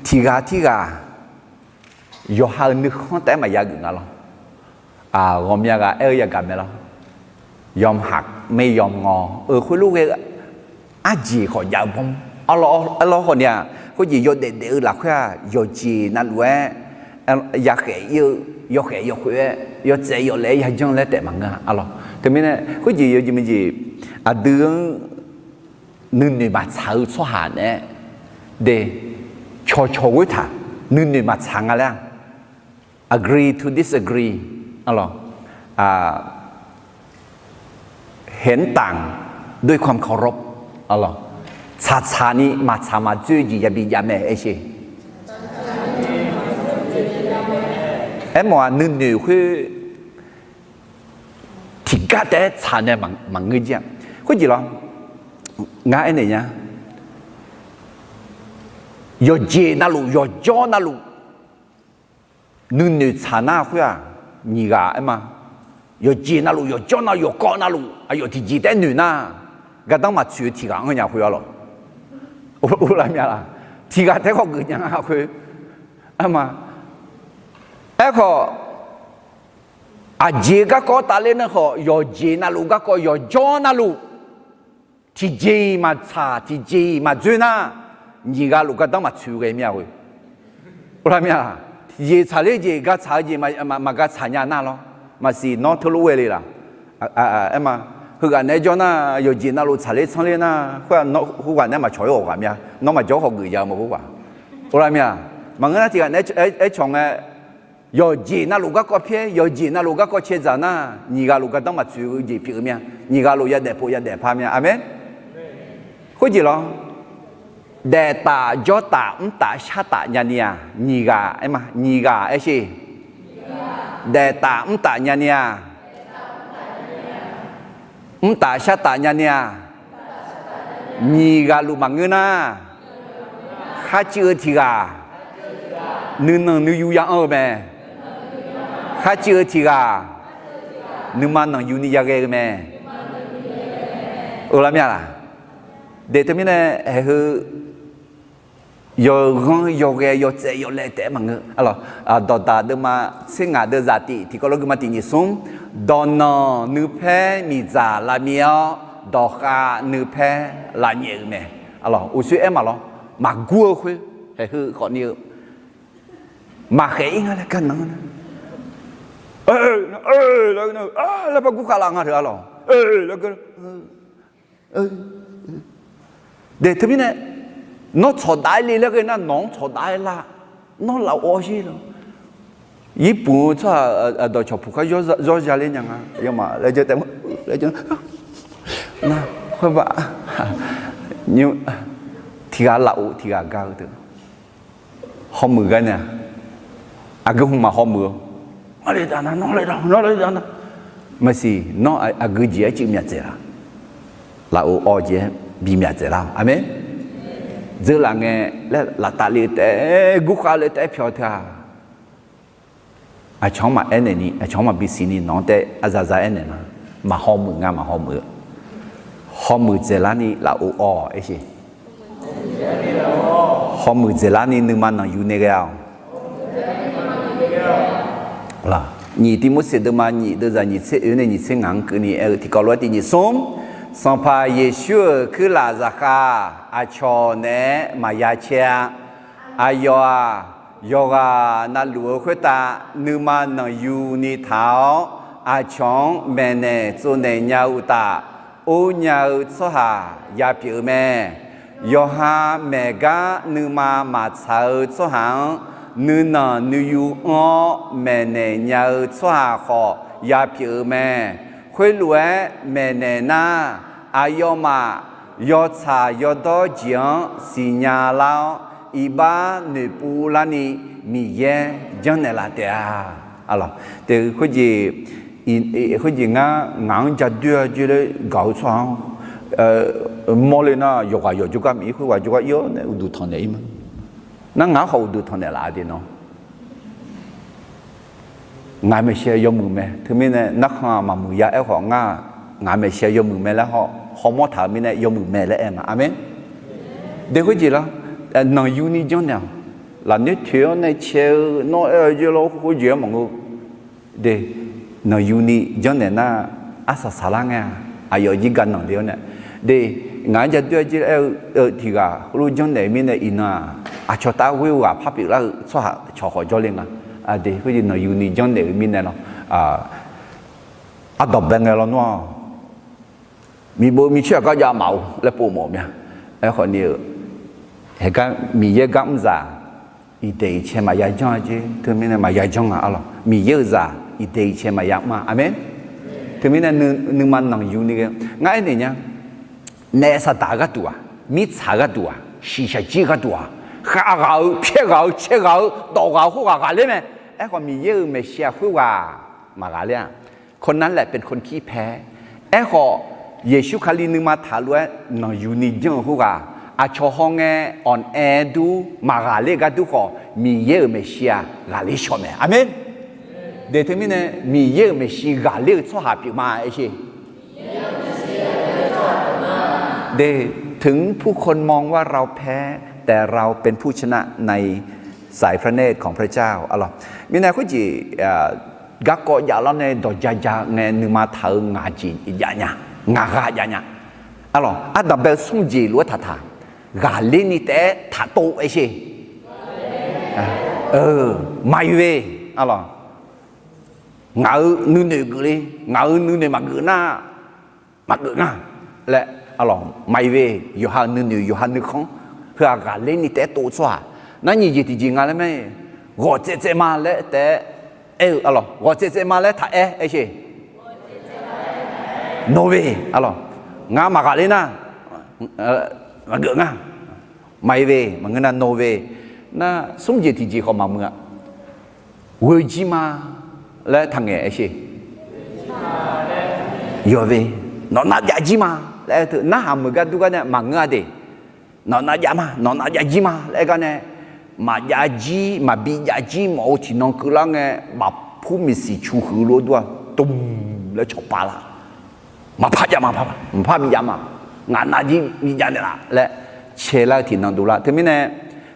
tiqghaq tirghaq yawqha-euq nuikhanr taef-aer maqya geuf nga lawr. Ghawqmya ghaq aer-eu yagaq mae lawr. Yawmhaq mae yawmngawr-eu khoerlof ghae-eu arjeq khawf jav-eu bawr. Arlawr khawf ni-aq, khoerjeq yawdaef daef-eu lafkhoer-aq, yawqjeq navluf-aer yakhaef-ir-eu, yawkhaef yawkhof-aer yawtsaev yawlaef-aer yajanr laer taef maqngeur-a. Arlawr teumirnae khoerjeq yawjeq maqjeq aqdui-anr nuinoeq maqtsaq-eu tsawrhaq naeq-aer de, cawqcawq ghoertaq nuinoeq maqtsaq nga laer-a. Agree to disagree. Arlawr เห็นต่างด้วยความเคารพ. Arlawr tsaqtsaq ni maqtsaq maqdzoer jeq yabi jav mae aer sher. Aermawf-aq nuinoeq khoer tiqgar taef-aer tsaq nae maqngeur jir-a. Khoerjeq lawr, ngar aernaeq nya, yawqjeq navluf yawqjawr navluf nuinoeq tsaq nar khoer-aq, nyiq ghaq aer ma. Yawqjeq navluf yawqjawr nav yawqkawv navluf aqyawf tiqjeq taef-aer noeq nar, gardanr maqtsoeq-eu tiq ghaq anr nya khoer-a lawq. Uvlanr mya laq? Tiq ghaq taef-aer khawf geuf nya nga khoer. Aer ma. Aerkhawf, aqjeq garkawv tafler nar khawf, yawqjeq navluf garkawv yawqjawr navluf tiqjeq-iq maqtsaq tiqjeq-iq maqdzoer nar, nyiq ghaq luf gardanr maqtsoeq ghae mir-a khoer. Uvlanr mya laq? Tiqjeq tsaqler jeq ga tsaq-eu jeq maqga tsaq nya nar lawr. Maqsiq nawr teulof ghae le laq? Aer ma. Heughaq naeq-aer jawr nar, yawqjeq navluf tsaqler tsanr ler nar, khoer-aq nawr khoerghaq naeq-aer maqcawq-ir ghawq ghaq mya. Nawr maqjawr khawf geuf jav-eu ma khoerghaq. Uvlanr mya laq? Maqngeur nar tiq ghaq naeq-aer cawq ngae, yawqjeq navluf garkawv pyaer, yawqjeq navluf garkawv cae dzaq nar, nyiq ghaq luf gardanr maqtsoeq-eu jeq pyeuf-eu mya. Nyiq ghaq luf yadaef pov yadaef par mya. Aqmeq. Khoerjeq lawr, daef taf jawr taf mr taf shar taf nyani-aq, nyiq ghaq aer ma, nyiq ghaq aer sher. Daef taf mr taf nyani-aq, mr taf shar taf nyani-aq, nyiq ghaq luf maqngeur nar, kharcuiv-eu tiq ghaq nuinanq nuiyu ya anr-eu mae. Kharcuiv-eu tiq ghaq nuima nanqyuni yaghae-eu mae. Uvlanr mya laq? De teumirnae aeqheu yawghanr yawghae yawtsaev yawlaev taef-aer maqngeur. Dawqdaq deuvma tser ngaq deuv zaq tif tiqkawv lof guima tif nyiq smr, dawqnanq nuipaer miqdzaq lavmir-awr, dawqkhav nuipaer lavnyaef-eu mae. Uqshoe aer maqlawr, maqgur-eu khoer, haeqheu khawfni-eu maqkhaef-ir nga laer gar nan-anr nar, laer par gur khav laf nga teu-a lawq. De teumirnae, nawr tsawqdav-aer le laer ghae nar, nawq-anr tsawqdav-aer lar, nawr lafov-awr sher lawq. Yirpuf-eu tsawrhaq aqdawq cawq puq khar zawr za ler nya nga, yawmaf laer jawr taef ma, laer jawr nar, khoer ba, nymr tiq ghaq lafov tiq ghaq gar-eu teu. Hawmuiq gar nae-aq, aqgeu hmq maq hawmuiq-eu, nawr le dav nar, nawr le dav, nawr le dav nar, maqsiq nawr aqgeu jeq-aer cuiv myaq dzaeq laf? Lafov awv jeq-aer bimyaq dzaeq lar-awq. Aqmeq. Dzeurlaf ngae laer laftav le-eu taef-aer, gurkhav le taef-aer pyawq teu-aq, aqcawq-anr maqaer naeqni, aqcawq-anr maqbi siqni nawq-anr taef-aer aqzaqza aernaeq ma. Maqhaw muiq nga, maqhaw muiq-eu. Hawmuiq dzaeqlarni lafov awv-awq aer sher. Hawmuiq dzaeqlarni nuima nanqyuni ghae-awq. Nyiq Tivmorseq deuvma nyiq deuvzaq nyiq tser oe nae nyiq tser ngaq-anr keuvni aer-eu tiqkawv lof-aer tiq nyiq smr, Sanqpaq Yeqsur-euq kuirlaf zaqkhav aqcawq naeq-aer maqya caer-a. Aqyawf-aq, yawqghaq navluf-eu khoertav nuima nanqyuni taq-awr, aqcawq-anr maeqnaeq tsovnaeq nya-eu uqtaf, or nya-eu tsawrhaq yapyeuf-eu mae. Yawqha maeqgar nuima maqtsaq-eu tsawrhaq-anr, nuinanq nuiyu anr-awr maeqnaeq nya-eu tsawrhaq khawf yapyeuf-eu mae. Khoerlof-aer maeqnaeq nar, aqyawfmaf yawtsaq yawdawr jeq-anr siqnya lar-awr, iqbax noeqpov larni Miqyaer janrnaeq laf taef-a. Khoerjeq, khoerjeq ngar ngaq-anr ja doer-a joer laer gaq-eu tsawrhaq-anr mawrle nar, yawqghaq yawq jawrgar maqir, khoerghaq jawrgar ir-awr nae uqduq tanq naeq-ir ma. Nar ngaq-anr khawf uqduq tanqnaeq laf-a de nawr. Ngaq maeqshi yawmuiq mae. Teumirnae narkhan-aq maqmuiq ya. Aerkhawf ngar-aq, ngaq maeqshi yawmuiq mae laer haw, hawmawr taq-euq mirnae yawmuiq mae laer aer nga. Aqmeq. De khoerjeq lar, nanqyuni janrnaeq-awq. Lafnoer toeq-awr nae cae-eu nawr aer-eu jeq lar khoerjeq-anr maqngeur. De, nanqyuni janrnaeq nar, arsaq saqlar ngae-a. Aqyawf jir ga nanqle-awr nae, de, ngaq-anr jadoer-a jir aer-eu tiq ghaq khoerlof janrnaeq-eu mirnae iqnan-aq, aqcawq taf-aer ghoer-eu ghaq par pyeuflar-eu tsawrhaq cawq khawf jawrle nga. De, khoerjeq nanqyuni janrnaeq-eu mirnae lawr, ardanqbae ngae lawnmr-awq. Miqbof micaer-aq gar jav maf-or laer pov mawf mya. Aerkhawf ni-eu, haegar Miqyaer gar mr zaq iqdaeq iqcae maqya janr-a jer. Teumirnae maqya janr nga arlawq. Miqyaer-euq zaq iqdaeq iqcae maqya mr-a. Aqmeq. Teumirnae nuima nanqyuni ghae ngar aernaeq nya. Naef saqdaq gharduq-aq, mirtsaq gharduq-aq, shiqshaq jir gharduq-aq, khav ghaq-eu, pyaer ghaq-eu, cae ghaq-eu, dawf ghaq-eu khoerghaq ghaqler mae. Aerkhawf Miqyaer-euq maeqshi-aq khoerghaq maqghaqler-a. คนนั้นแหละเป็นคนขี้แพ้. Aerkhawf Yeqsur Kali nuima taq lof-aer nanqyuni janr-eu khoerghaq, aqcawq hawngae อ่อนแอ dur maqghaqler gar dur khawf, Miqyaer-euq maeqshi-aq ghaqler shawq mae. Aqmeq. De teumirnae Miqyaer-euq maeqshi ghaqler-eu tsawrhaq pyeuf ma aer sher. De, ถึงผู้คนมองว่าเราแพ้ แต่เราเป็นผู้ชนะ ในสายพระเนตรของพระเจ้า arlawq. Mirnae khoerjeq garkawv jav lawr nae dawqja ja ngae nuima taq-eu ngaq jeq jav nya, ngaq ghaq jav nya. Arlawq, ardanqbae-eu smr jeq lof-aer taqtaq, ghaqler ni taef-aer taqtov aer sher. Maqir ve, arlawq, ngaq-euq nuinoeq geuf le, ngaq-euq nuinoeq maqgeuf nar, maqgeuf nga laer, arlawq, maqir ve, yawqha-euq nuinoeq yawqha nuikhanr, heu-aq ghaqler ni taef-aer tov tsawrhaq. Nar nyiq jeq tiqjeq nga laer mae, ghawq tsaev tsaev ma laer taef-aer aer-eu, arlawq, ghawq tsaev tsaev ma laer taq aer aer sher. Nawr ve, arlawq, ngar maqghaqler nar, maqgeuf nga. Maqir ve, maqngeur nar nawr ve, nar smr jeq tiqjeq khawf maqmuiq-a. Ghoe jir ma laer taqngaeq aer sher. Yawqve, nawq nav jav jir ma laer aer teu narhaq meuq gar dur gar nae maqngeur-a de. Nawq nav jav ma, nawq nav jav jir ma laer aer gar nae, maqjav jir, maqbi jav jir mawf-eu tiqnan keuvlar ngae, bafpur miqsiq cu huiq lof dur-a, dmq laer cawqpav lar. Maqpar jav ma, maqpar bi jav ma, ngaq nav jir bi jav naeqlaf laer caelar-eu tiqnan dovlar. Teumirnae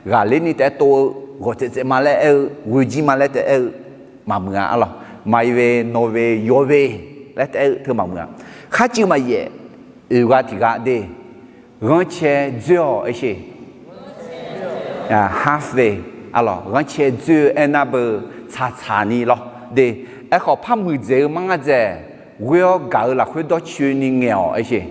ghaqler ni taef-aer tov-eu, ghawq tsaev tsaev ma laer aer-eu, ghoe jir ma laer taef-aer aer-eu maqmuiq-a, arlawq. Maqir ve, nawr ve, yawve laer taef-aer aer-eu teu maqmuiq-a. Kharcuiv maqyaef, oeq ghaq tiq ghaq de, ghanrcae dzoer-awq aer sher. Half ve, arlawq, ghanrcae dzoer-eu aernar beu tsaqtsaq ni lawr de. Aerkhawf par muiqdzaeq-eu mar ngar dzaeq, ghoer-awr gaq-eu lafkhoer dawrcoeni ngaeq-awq aer sher.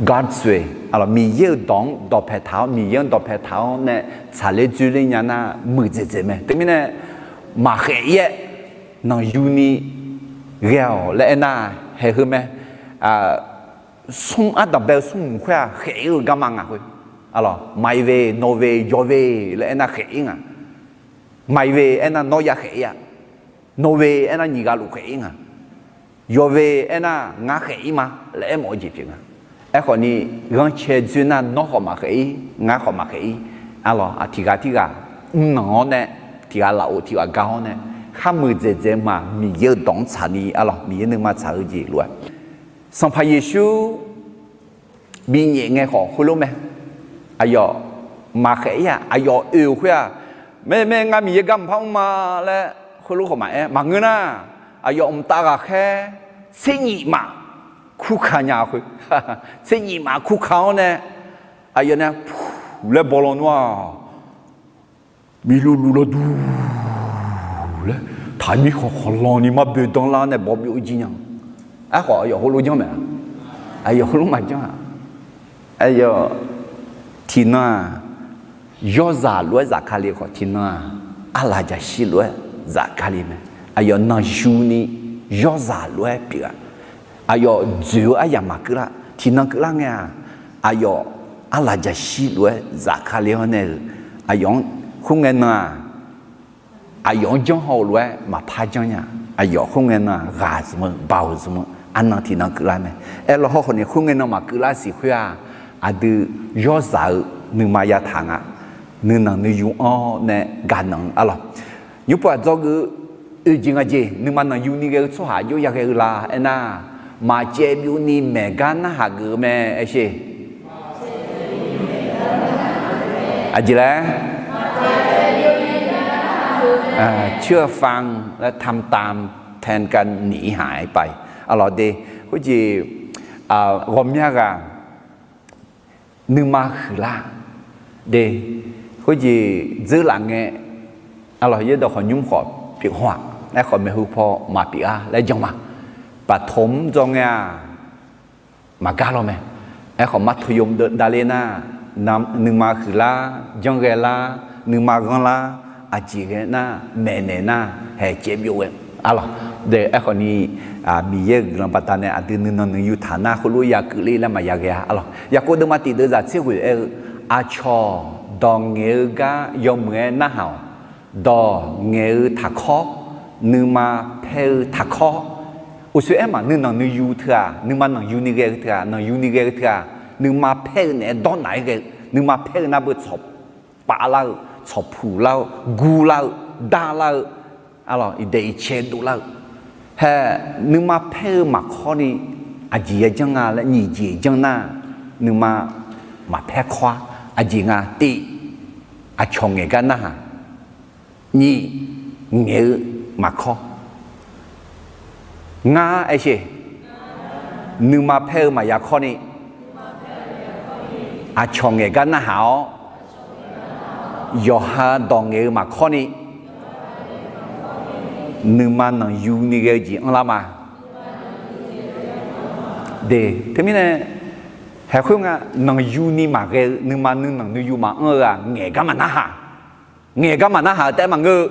God's way, arlawq, Miqyaer-euq dawq-anr dawqpae taq-awr, Miqyaer-anr dawqpae taq-awr nae tsaqler dzoerler nya nar muiqdzaeq dzaeq mae. Teumirnae maqkhaeq-ir-aer nanqyuni ghae-awq laer aernar, haeq heu mae. Smr ardanqbae-eu smrmuiq khoer-aq khaeq-ir-eu garma ngaq khoer, arlawq, maqir ve, nawr ve, yawve laer aernar khaeq-ir nga. Maqir ve aernar nawr ya khaeq-ir-a. Nawr ve aernar nyiq ghaq luf khaeq-ir nga. Yawve aernar ngar khaeq-ir ma laer aermawf-eu jeq pyeuf nga. Aerkhawf ni, ghanrcae dzoer nar nawr khawf maqkhaeq-ir, ngar khawf maqkhaeq-ir. Arlawq, tiq ghaq tirghaq mrnanq-awr nae, tiq ghaq lafov tiq ghaq gar-awr nae, khar muiqdzaeq dzaeq ma, Miqyaer-euq dawq-anr tsaqni, arlawq, Miqyaer nuima tsaq-eu jeq lof-aer, Sanqpaq Yeqsur binyaef ngae khawf khoerlof mae. Aqyawf maqkhaeq-ir-aq, aqyawf oe-euq khoer-aq, mae mae ngar Miqyaer gar mqpar mr ma laer khoerlof khawf maqaer, maqngeur nar, aqyawf mqtav ghaqkhaer tser nyif maf kurka nya khoer, tser nyif maf kurka-awr nae, aqyawf nae pu laer baw lawnmr-aq, bi luvluv lawduq laer taqmir khawqkhawq lanni mar boedanr lar nae baw byov jir nya. Aerkhawf aqyawf heulof janr mae-a. Aqyawf heulof maqjanr-aq, aqyawf tiqnan-aq, yawrzaq lof-aer zafkale khawf, tiqnan-aq, arlaqjaqshir lof-aer zafkale mae. Aqyawf nanqyuni yawrzaq lof-aer pyeuf-a. Aqyawf dzoeq-eu aryamq maqkeuvlar, tiqnan keuvlar ngae-aq, aqyawf arlaqjaqshir lof-aer zafkale-awr nae-euq, aqyawf-anr khoerngae nan-aq, aqyawf-anr janr haw-eu lof-aer maqpar janr nya. Aqyawf khoerngae nan-aq ghaq zmq-eu baoq zmq-eu arnan tiqnan keuvlar mae. Aerlawr hawrkhawf ni khoerngae nan maqkeuvlar siq khoer-aq, aqdui yawrzaq-eu nuima yataq nga. Nuinanq nuiyu-anr nae gaqnanq-eu arlawq. Nymrpov aqdzawgeuf-eu oeq jeq ngaq jeq nuima nanqyuni ghae-eu tsawrhaq jov yaghae-eu la aernar, maqcaev byovni maeq gar narhaq geuf-eu mae. Aersheq, aqjeq laer, ciqfanq laer tamtam taenka nif haq-aer pav-i arlawq de. Khoerjeq ghawqmya ghaq nuima huiqlar de. Khoerjeq dzeurlaf ngae arlawq, yaerdawq khawf nymr khawf pyeuf haw-aq. Aerkhawf maeqhu paw maqpyeuf-ar laer jan ma. Baqtawq-mr dzaw ngae-aq, maqgar law mae. Aerkhawf martawq yom davler nar, nuima huiqlar, janrghae lar, nuima ghanrlar, aqjeq ghae nar maeqnaeq nar haeq caev byov ghae arlawq. Aerkhawf ni Miqyaer-euq guiqlanq baqdanae aqdui nuinanq nuiyu taq nar khoerlof ya keuvler laer maqya ghae-a arlawq. Yaqkov deuvma tiq deuv zaq tser ghoeq aer-eu, aqcawq dawq ngaeq-eu gar yawmuiq-aer narhaq-awq. Dawq ngaeq-eu taqkawr, nuima paer-eu taqkawr. Uqshoe aermaf nuinanq nuiyu teu-aq, nuima nanqyuni ghae-eu teu-aq, nanqyuni ghae-eu teu-aq, nuima paer-eu naeq-aer dawrnaq-aer ghae-eu, nuima paer-eu nar beu tsawq pavlar-eu, tsawqpuq lar-eu, gur lar-eu, dar lar-eu, arlawq, iqdaeq iqcae dovlar-eu. Hae, nuima paer-eu maqkawr ni aqjeq yajanr nga laer nyiq jeq janr nar, nuima maqpaer kawr-ar. Aqjeq nga tiv, aqcawq ngaeq gar narhaq. Nyiq, ngaeq-eu maqkawr. Ngar aersheq, nuima paer-eu maqya kawr ni, aqcawq ngaeq gar narhaq-awr, yawqha dawq ngaeq-eu maqkawr ni, nuima nanqyuni ghae-eu jeq anrlar ma. De, teumirnae, haeq khoer nga, nanqyuni maqghae-eu nuima nuinanq nuiyu maqanr-eu-aq ngaeq gar maqnarhaq. Ngaeq gar maqnarhaq-eu taef-aer maqngeur-eu,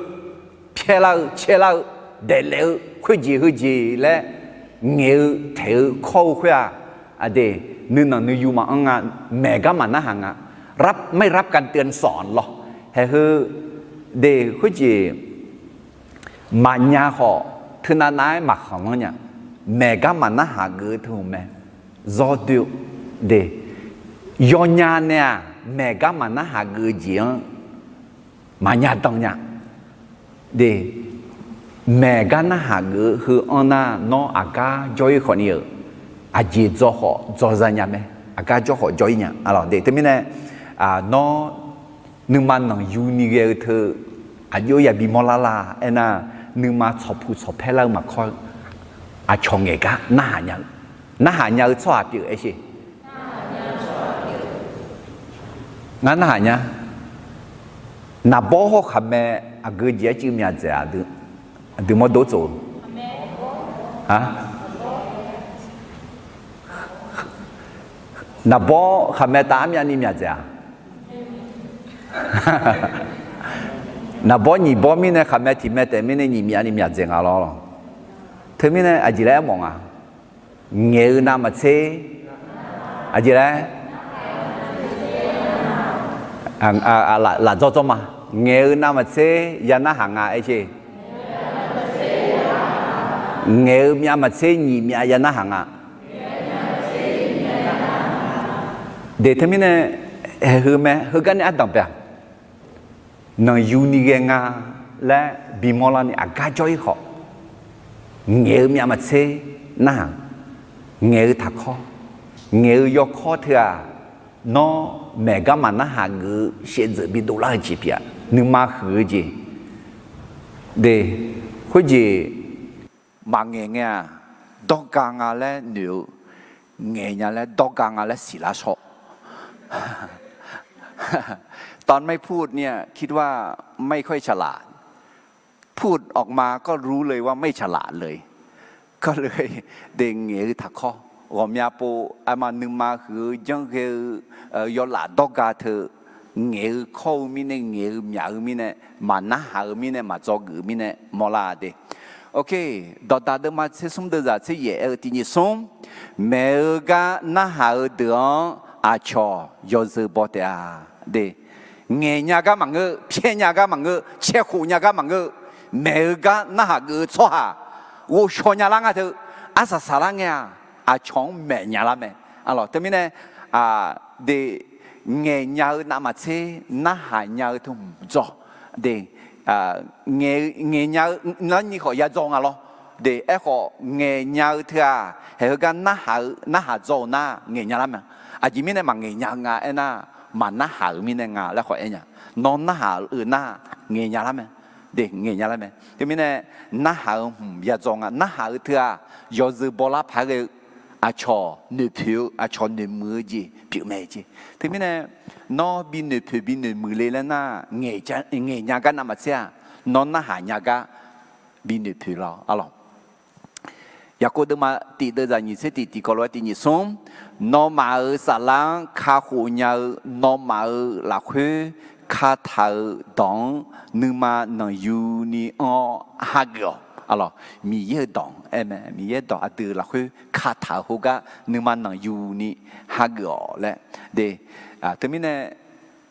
pyaerlar-eu caerlar-eu, daeflaef-eu khoerjeq heujeq laer ngaeq-eu taeq-eu kawr-eu khoer-aq, aqde, nuinanq nuiyu maqanr nga, maeq gar maqnarhaq nga. ไม่รับการเตือนสอน lawr. Haeq heu, de, khoerjeq maqnya khawf teunav nav-aer maqkhanq lanr nya. Maeq gar maqnarhaq geuf-eu teu-euq mae. Zawdoer-eu, de, yawnya nae-aq maeq gar maqnarhaq geuf-eu jeq-anr maqnya dan nya. De, maeq gar narhaq geuf-eu heu anr nar, nawr aqgar jawr-ir khawf ni-euq, aqjeq dzaw khawf dzaw za nya mae. Aqgar jawr khawf jawr-ir nya. Arlawq, de, teumirnae, nawr nuima nanqyuni ghae-eu teu aqjox yabi mawrlar la aernar, nuima tsawqpuq tsawqpaer lar-eu maqkawr-eu, aqcawq ngaeq gar narhaq nya-eu, narhaq nya-eu tsawrhaq pyeuf aersheq. Ngar narhaq nya. Naqbawr hawr khaqmae aqgeu jeq-aer cuiv myaq dzaeq-a, aqdui mawrdo tsof-eu. Naqbawr khaqmae tav armyavni myaq dzaeq-a? Naqbawr nyiq bawr mirnae khaqmae tiq mae taef mirnae nyiq myavni myaq dzaeq nga lawr. Teumirnae aqjeq laer aermawf nga. Ngaeq-eu navmaqtser, aqjeq laer, laf dzawr dzawr ma. Ngaeq-eu navmaqtser ya narhaq nga aersheq. Ngaeq-eu myavmaqtser nyiq myav ya narhaq nga. De, teumirnae, haeq heu mae, heugar nae ardanq bae-aq, nanqyuni ghae nga laer bimawr larni aqgar jawr-ir khawf, ngaeq-eu myavmaqtser narhaq, ngaeq-eu taqkawr, ngaeq-eu yawkawr teu-aq, nawr maeq gar maqnarhaq geuf-eu shaevdzeuf bidov lar-eu jeq pyeuf-a. Nuima huiq-eu jeq, de, khoerjeq maqngaeq ngae-aq, dawrga nga laer noeq-eu, ngaeq nya laer dawrga nga laer siqlar shawr. ตอนไม่พูดเนี่ย คิดว่าไม่ค่อยฉลาด พูดออกมาก็รู้เลยว่าไม่ฉลาดเลย ก็เลย de, ngaeq-eu taqkawr, ghawqmya pov, aqma nuima huiq-eu janrghae-eu yawlaf dawrga teu, ngaeq-eu kawr-eu mirnae, ngaeq-eu myaq-eu mirnae, maqnarhaq-eu mirnae, maqdzawgeuf-eu mirnae mawrlar de. Ok, dawqdaq deuvma tser smr deuvzaq tser yaef aer-eu tiq nyiq smr, maeq-eu gar narhaq-eu deuq-anr aqcawq yawzeu baw taef-a de. Ngaeq nya gar maqngeur, pyaer nya gar maqngeur, caerkhof nya gar maqngeur, maeq-eu gar narhaq geuf-eu tsawrhaq ghovshaw nya lar nga teu, arsaq saqlar ngae-aq, aqcawq-anr maeq nya lar mae. Arlawq, teumirnae, de, ngaeqnya-eu navmaqtser narhaq nya-eu teu hmq dzaw. De, ngaeq, ngaeqnya-eu larni khawf ya dzaw nga lawr. De, aerkhawf ngaeqnya-eu teu-aq, haeq heugar narhaq-eu, narhaq dzaw-eu nar ngaeqnya lar mae. Aqjeq mirnae maqngaeq nya-eu nga aernar, maqnarhaq-euq mirnae nga laer khawf aer nya. Nawr narhaq-euq nar ngaeqnya lar mae. De, ngaeqnya lar mae. Teumirnae narhaq-eu hmq ya dzaw nga. Narhaq-eu teu-aq, yawzeu bawlar paq-aer ghae-eu aqcawq noeqpoeq-eu, aqcawq noeqmuiq-eu jeq pyeuf mae jeq. Teumirnae nawr bi noeqpoeq bi noeqmuiq le laer nar, ngaeqnya gar navmaqtser-aq, nawr narhaq nya gar bi noeqpoeq lar-awq arlawq. Yaqkov deuvma tiq deuv zaq nyiq tser tiq tiq kawv lof-aer tiq nyiq smr, nawmaf-euq saflar-anr kakhof nya-eu nawmaf-euq lafkhoer kataq-euq dawq-anr nuima nanqyuni anr-awr hageuf-awq arlawq. Miqyaer-euq dawq aer mae, Miqyaer dawq aqdui lafkhoer kataq-euq khoergar nuima nanqyuni hageuf-awq laer. De, teumirnae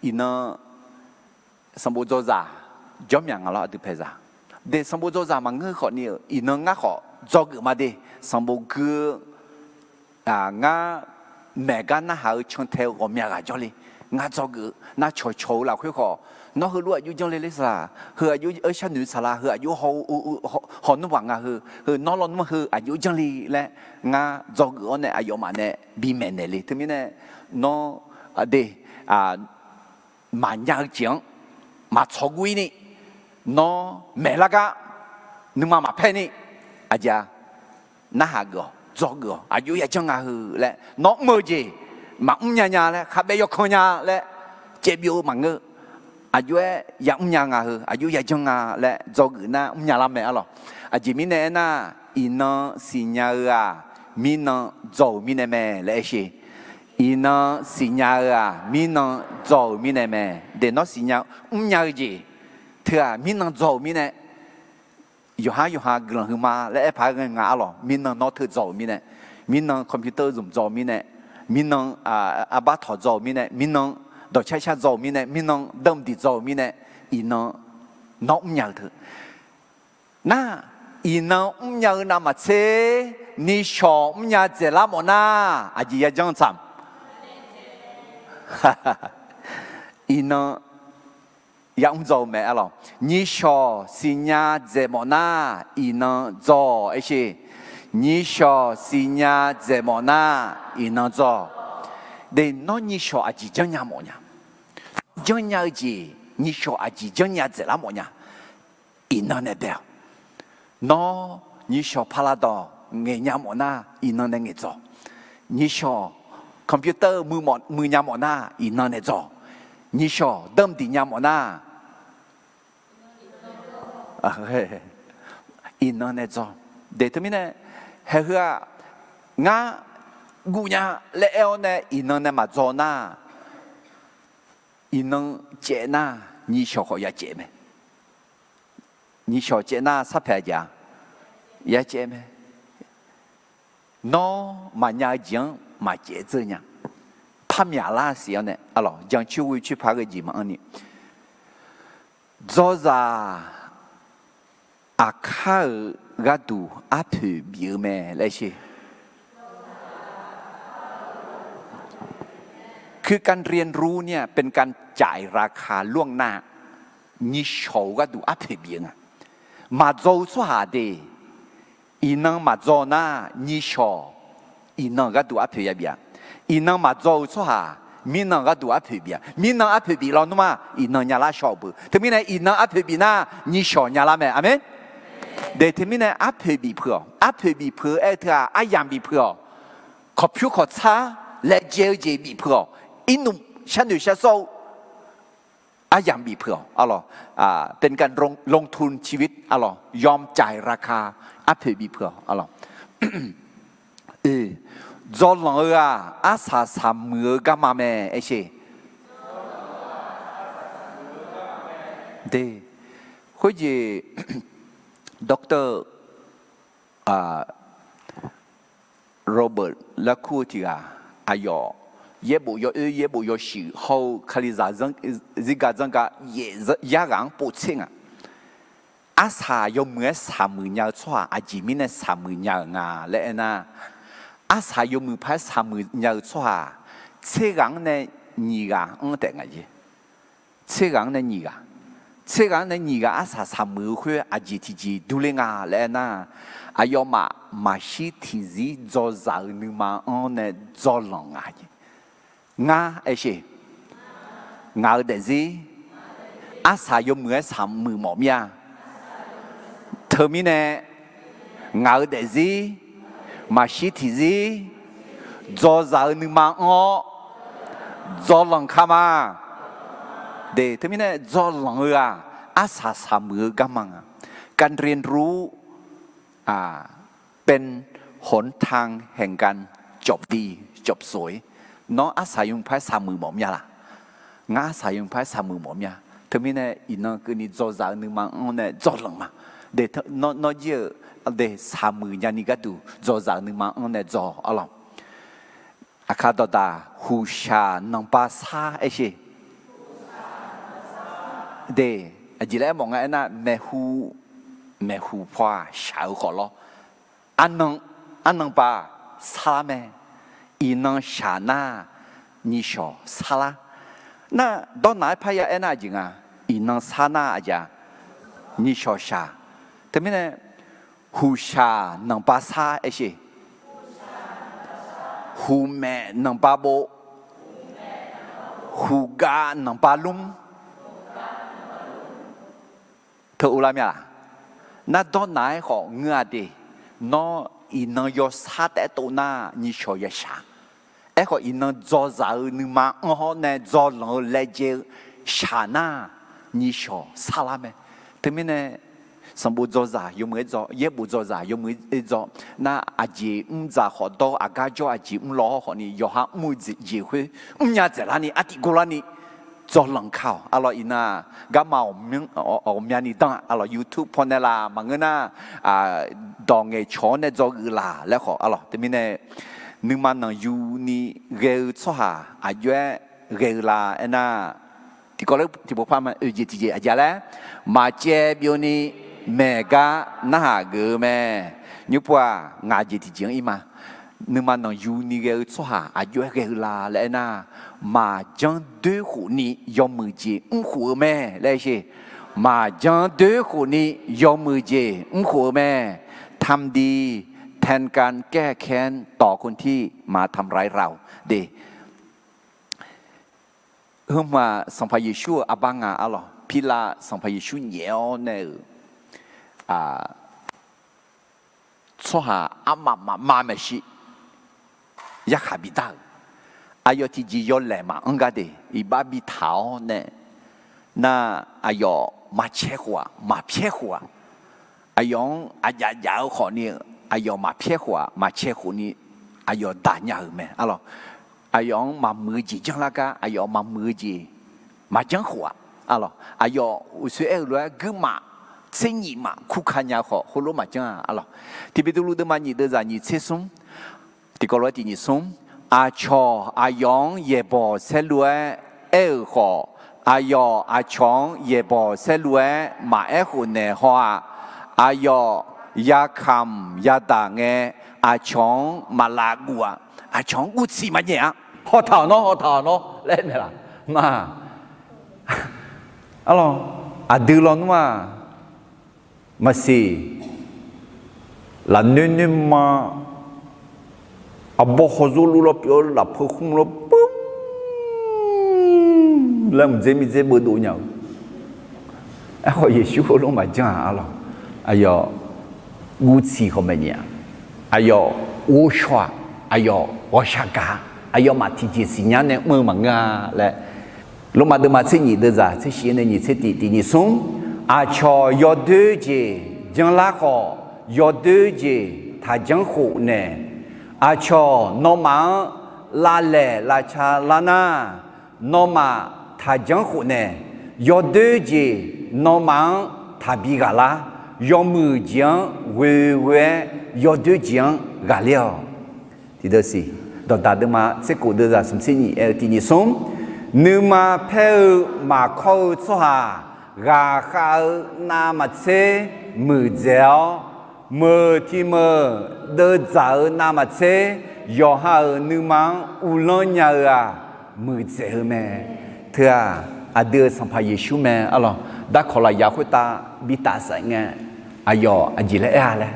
iqnan sanqbof dzawzaq jawr myaq nga lawr aqdui paeqzaq. De, sanqbof dzawzaq maqngeur khawfni-euq iqnan ngar khawf dzawgeuf ma de. Sanqbof gui-eu ngar maeq gar narhaq-eu cantae-eu ghawqmya ghaq jawrle. Ngar dzawgeuf-eu nar cawqcawq-eu lafkhoer khawf, nawr heulof aqjox janr le ler saqlaq, heu aqjox-aer sharnoeq saqlaq, heu aqjox haw, hawnmr baq nga heu, heu nawr lawnmr heu aqjox janr le laer ngar dzawgeuf-awr nae aqyawfmaf nae bimaeq naeq le. Teumirnae nawr de, maqnya-eu jeq-anr maqtsawq guv-ir ni, nawr maeqlar gar nuima maqpaer ni, aqjeq-a, narhaq geuf-awq, dzawgeuf-awq, aqjox yajanr nga heu laer nawr mr-eu jeq maqmr nya nya laer, khabaev yawkan nya laer caevbyov-eu maqngeur. Aqjox-aer yamr nya nga heu, aqjox yajanr nga laer dzawgeuf nar mrnya lar mae arlawq. Aqjeq mirnae aernar, iqnan siqnya-eu-aq, mirnan dzaw-euq mirnae mae laer aer sher. Iqnan siqnya-eu-aq, mirnan dzaw-euq mirnae mae. De, nawr siqnya mrnya-eu jeq teu-aq, mirnan dzaw-euq mirnae. Yawqhar yawqha guiqlanq huiqma laer aer paq-aer ghae nga arlawq. Mirnan nawr teu dzaw-euq mirnae, mirnan computer zmq dzaw-eu mirnae, mirnan arbar tawq dzaw-euq mirnae, mirnan dawqcar shar dzaw-euq mirnae, mirnan danqdiq dzaw-euq mirnae, iqnan nawr mrnya-eu teu. Nar, iqnan mrnya-eu navmaqtser nishawq mrnya dzaeqlar mawf nar, aqjeq yajanr tsaq. Iqnan yamr dzaw-eu mae arlawq. Nishawq siqnya dzaeq mawf nar, iqnan dzaw-awq aer sher. Nishawq siqnya dzaeq mawf nar, iqnan dzaw. De, nawr nishawq aqjeq janrnya mawfnya? Janrnya-eu jeq, nishawq aqjeq janrnya dzaeqlar mawfnya? Iqnan nae bae-awq. Nawr nishawq palavdawq ngaeqnya mawf nar, iqnan nae ngaeqdzaw. Nishawq computer-eu muiq nya mawf nar, iqnan nae dzaw. Nishawq danqdiq nya mawf nar, iqnan nae dzaw. De, teumirnae haeheu-aq, ngar guvnya laer aer-awr nae iqnan nae maqdzaw nar, iqnan caev nar, nishawq khawf ya caev mae. Nishawq caev nar sarpaeq aqjeq-a? Ya caev mae. Nawr maqnya-eu jeq-anr maqcaev dzeur nya. Par myaqlar siq-awr nae arlawq, jancoer ghoe coer par ghae jeq maqanr ni, dzawzaq aqkar-euq gharduq arpoeq bif-eu mae laer sher. คือการเรียนรู้เนี่ยเป็นการจ่ายราคาล่วงหน้า nishawq-eu gharduq arpoeq bif-eu nga. Maqdzaw-eu tsawrhaq de, iqnan maqdzaw nar, nishawq iqnan-euq gharduq arpoeq yabif-a. Iqnan maqdzaw-eu tsawrhaq, mirnan-euq gharduq arpoeq bif-a. Mirnan arpoeq bif lawnmr-aq, iqnan nyalar shaw-euq beu. Teumirnae iqnan arpoeq bif nar, nishawq nyalar mae. Aqmeq. De, teumirnae arpoeq bif peuq-awq. Arpoeq bif peuq-eu aer-eu teu-aq, aryamq bif peuq-awq. Kawqpyur kawqtsar laejae-eu jeq bif peuq-awq. Irnmq sharnoeq sharsawr-eu aryamq bif peuq-awq arlawq. เป็นการลงทุนชีวิต arlawq, ยอมจ่ายราคา arpoeq bif peuq-awq arlawq. Dzaw lanq-eu-aq, arsaq saqmuiq-eu garma mae aer sher. De, khoerjeq Doctor Robert laer kur-eu tiq ghaq, aqyawf yaerbof yawoer yaerbof yawshuif hawr-eu Kalizaq zirga dzanrga yaef yar ghaq-anr povtser nga. Arsaq yawmuiq-aer saqmuiq nya-eu tsawrhaq aqjeq mirnae saqmuiq nya-euq nga laer aernar, arsaq yawmuiq paq-aer saqmuiq nya-eu tsawrhaq tser ghaq-anr nae nyiq ghaq-anr taef nga jeq. Tser ghaq-anr nae nyiq ghaq, tser ghaq-anr nae nyiq ghaq arsaq saqmuiq-eu khoer aqjeq tiqjeq durler nga laer aernar, aqyawfmaf maqshir tiqzir dzawzaq-eu nuima-anr nae dzawlanq nga jeq. Ngar aersheq, ngaq-euq daefzir arsaq yawmuiq-aer saqmuiq mawf mir-a. Teumirnae ngaq-euq daefzir maqshir tiqzir dzawzaq-eu nuima-anr-awr dzawlanq ka ma. De, teumirnae dzawlanq-eu-aq arsaq saqmuiq-eu garma nga. การเรียนรู้ เป็นหนทางแห่งการจบดีจบสวย. Nawr arsaq yawmuiq par-aer saqmuiq mawf mir-a laq? Ngar arsaq yawmuiq par-aer saqmuiq mawf mir-a. Teumirnae iqnan keuvni dzawzaq-eu nuima-anr nae dzawlanq ma. De, nawr jir-eu de saqmuiq nyani gharduq dzawzaq-eu nuima-anr nae dzaw arlawq. Aqkar dawqdaq huqshaq nanqbav sar aersheq. De, aqjeq laer aermawf nga aernar, maeqhu, maeqhu paw-aq shaq-eu khawf lawr. Arnan, arnan bav sarlar mae. Iqnan shaq nar nyiqshawq sarlar. Nar dawrnaq-aer parya aernar aqjeq nga, iqnan sar nar aqjeq-a, nyiqshawq shaq. Teumirnae huqshaq nanqbav sar aersheq. Huqmaef nanqbav bov. Huqgav nanqbav lmr. Teu uvlar mir-a laq? Nar dawrnaq-aer khawf ngeur-a de. Nawr iqnan yawsar taef-aer tov nar nyiqshawq yashaq. Aerkhawf iqnan dzawzaq-eu nuima-anr hawr nae dzawlanq-eu laejae-eu shaq nar nyiqshawq sarlar mae. Teumirnae sanqbof dzawzaq yawmuiq-aer dzaw, yaerbof dzawzaq yawmuiq-aer dzaw. Nar aqjeq mr dzaq khawf dawr, aqgar jawr aqjeq mr law hawr khawfni yawqha mr-eu jeq khoer mrnya dzaeqlarni artiv gorlarni dzawlanq ka-awq. Arlawq iqnan-aq garma ghawqmyani dan-a arlawq, YouTube pawnae laq maqngeur nar, dawq ngaeqcawq-awr nae dzawgeuf laq laer khawf arlawq. Teumirnae nuima nanqyuni ghae-eu tsawrhaq aqjox-aer ghae-eu la aernar, tiqkawv ler tiqpov par ma oeq jeq tiqjeq aqjeq laer, maqcaev byovni maeq gar narhaq geuf-eu mae. Nymrpov-aq ngaq jeq tiqjeq-anr ir ma. Nuima nanqyuni ghae-eu tsawrhaq aqjox-aer ghae-eu la laer aernar, maqjanr doer khofni yawmuiq jeq mr khof-eu mae laer sheq. Maqjanr doer khofni yawmuiq jeq mr khof-eu mae. ทำดีแทนการแก้แค้นต่อคนที่มาทำร้ายเรา de. Heu hmq-aq Sanqpaq Yeqsur-euq arbar nga arlawq. Pirlav Sanqpaq Yeqsur nyaef-awr nae-euq tsawrhaq armaf mafma maeqshi yarkhaq bidar-euq, aqyawf tiqjeq yawlaeq maqanr gar de, iqbax bitaq-awr nae nar, aqyawf maqcaer khof-aq maqpyaer khof-aq, aqyawf-anr aqjaf jaf-eu khawfni, aqyawf maqpyaer khof-aq maqcaer khofni, aqyawf daq nya-euq mae arlawq. Aqyawf-anr maqmuiq-eu jeq janrlar gar, aqyawf maqmuiq-eu jeq maqjanr khof-aq arlawq. Aqyawf uqshoe aer-euq lof-aer guirmaf tser nyif maf kurka nya-eu khawf heulof maqjanr-a arlawq. Tiqbeqtuvluv deuvma nyiq deuvzaq nyiq tser smr, tiqkawv lof-aer tiq nyiq smr, aqcawq aqyawf-anr yaeqbawq saerlu-aer aer-euq khawf, aqyawf aqcawq-anr yaeqbawq saerlu-aer maqaer khofnaeq haw-aq. Aqyawf yakamq yadaq ngae, aqcawq-anr maqlav guv-aq. Aqcawq-anr guvtsiq maqnyaef-a. Hawtaq-awq nawr, hawtaq-awq nawr laer naeqlaf ma. Arlawq, aqdui lawnmr-aq, maqsiq, lafnoer noerma, arbawr hawzor luf lawr pyeuf-awr lafpeu khmr lawr peuq laer mqdzer mirdzer beuvdov nya-eu. Aerkhawf Yeqsur heulof maqjanr-aq arlawq. Aqyawf guvtsiq khawf maeqnyaef-a. Aqyawf ghovshaw-aq. Aqyawf ghawqshaq gaq-a. Aqyawfmaf tiqjeq siqnya nae mr-eu maqngeur-a laer, Lormav deuvma tser nyif deuvzaq tser shif-aer nae nyiq tser tiq tiq nyiq smr, aqcawq yawdoer jeq janrlar khawf, yawdoer jeq taqjanr khofnaeq. Aqcawq nawmaf-anr lavlaeq lavca lar nar, nawmaf taqjanr khofnaeq. Yawdoer jeq nawmaf-anr taqbi ghaqlar. Yawmuiq jeq-anr ghoeghoe-aer yawdoer jeq-anr ghaqler-awq. Tiqdeuq siq, Dawqdaq deuvma tser kof deuvzaq smq tser nyif aer-eu tiq nyiq smr, nuima paer-eu maqkawr-eu tsawrhaq ghaqkhav-eu navmaqtser muiqdzaeq-awr, meuq tiq meuq deuvdzaq-eu navmaqtser yawqha-euq nuima-anr uvlanr nya-eu-aq, muiqdzaeq-eu mae. Teu-aq, aqdui-euq Sanqpaq Yeqsur mae arlawq. Darkawq lafyaq khoertav bi tafsaef ngae, aqyawf aqjeq laer aer-a laer,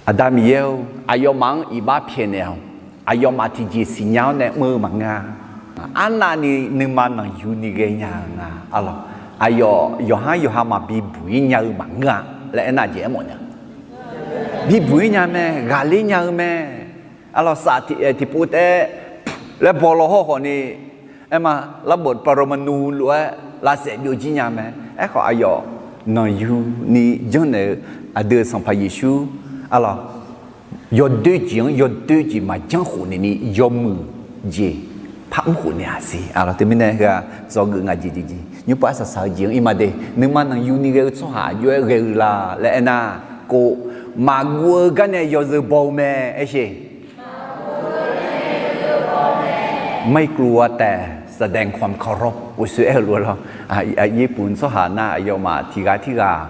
Aqda Miqyaer-or, aqyawfmaf-anr iqbax pyaeqnaeq-awq. Aqyawfmaf tiqjeq siqnya-awr nae mr-eu maqngeur-a. Arnavni nuima nanqyuni ghaenya-eu nga arlawq. Aqyawf yawqhar yawqha maqbi buq-ir nya-eu maqngeur-a laer aernar, aqjeq aermawf nya. Bibuq-ir nya mae, ghaqler nya-eu mae. Arlawq, saf tiqpov taef-aer laer baw law hawr khawfni, aerma, larbaf paramanu lof-aer lavsaef byovjir nya mae. Aerkhawf, aqyawf nanqyuni janrnaeq-eu aqdui-euq Sanqpaq Yeqsur, arlawq, yawdoer jeq-anr yawdoer jeq maqjanr khofnaeq ni, yawmuiq jeq par mr khofnaeq-aq siq. Arlawq, teumirnae heu-aq dzawgeuf ngaq jeq jeq jeq nymrpov arsaq saq-eu jeq-anr irma de. Nuima nanqyuni ghae-eu tsawrhaq aqjox-aer ghae-eu la laer aernar, kov, maqguv-eu garnae yawzeu baw-eu mae. Aersheq ไม่กลัวแต่แสดงความเคารพ uqshoe aer-eu lof-aer lawr. Aqyuif puf tsawrhaq nar, aqyawfmaf tiqghaq tirghaq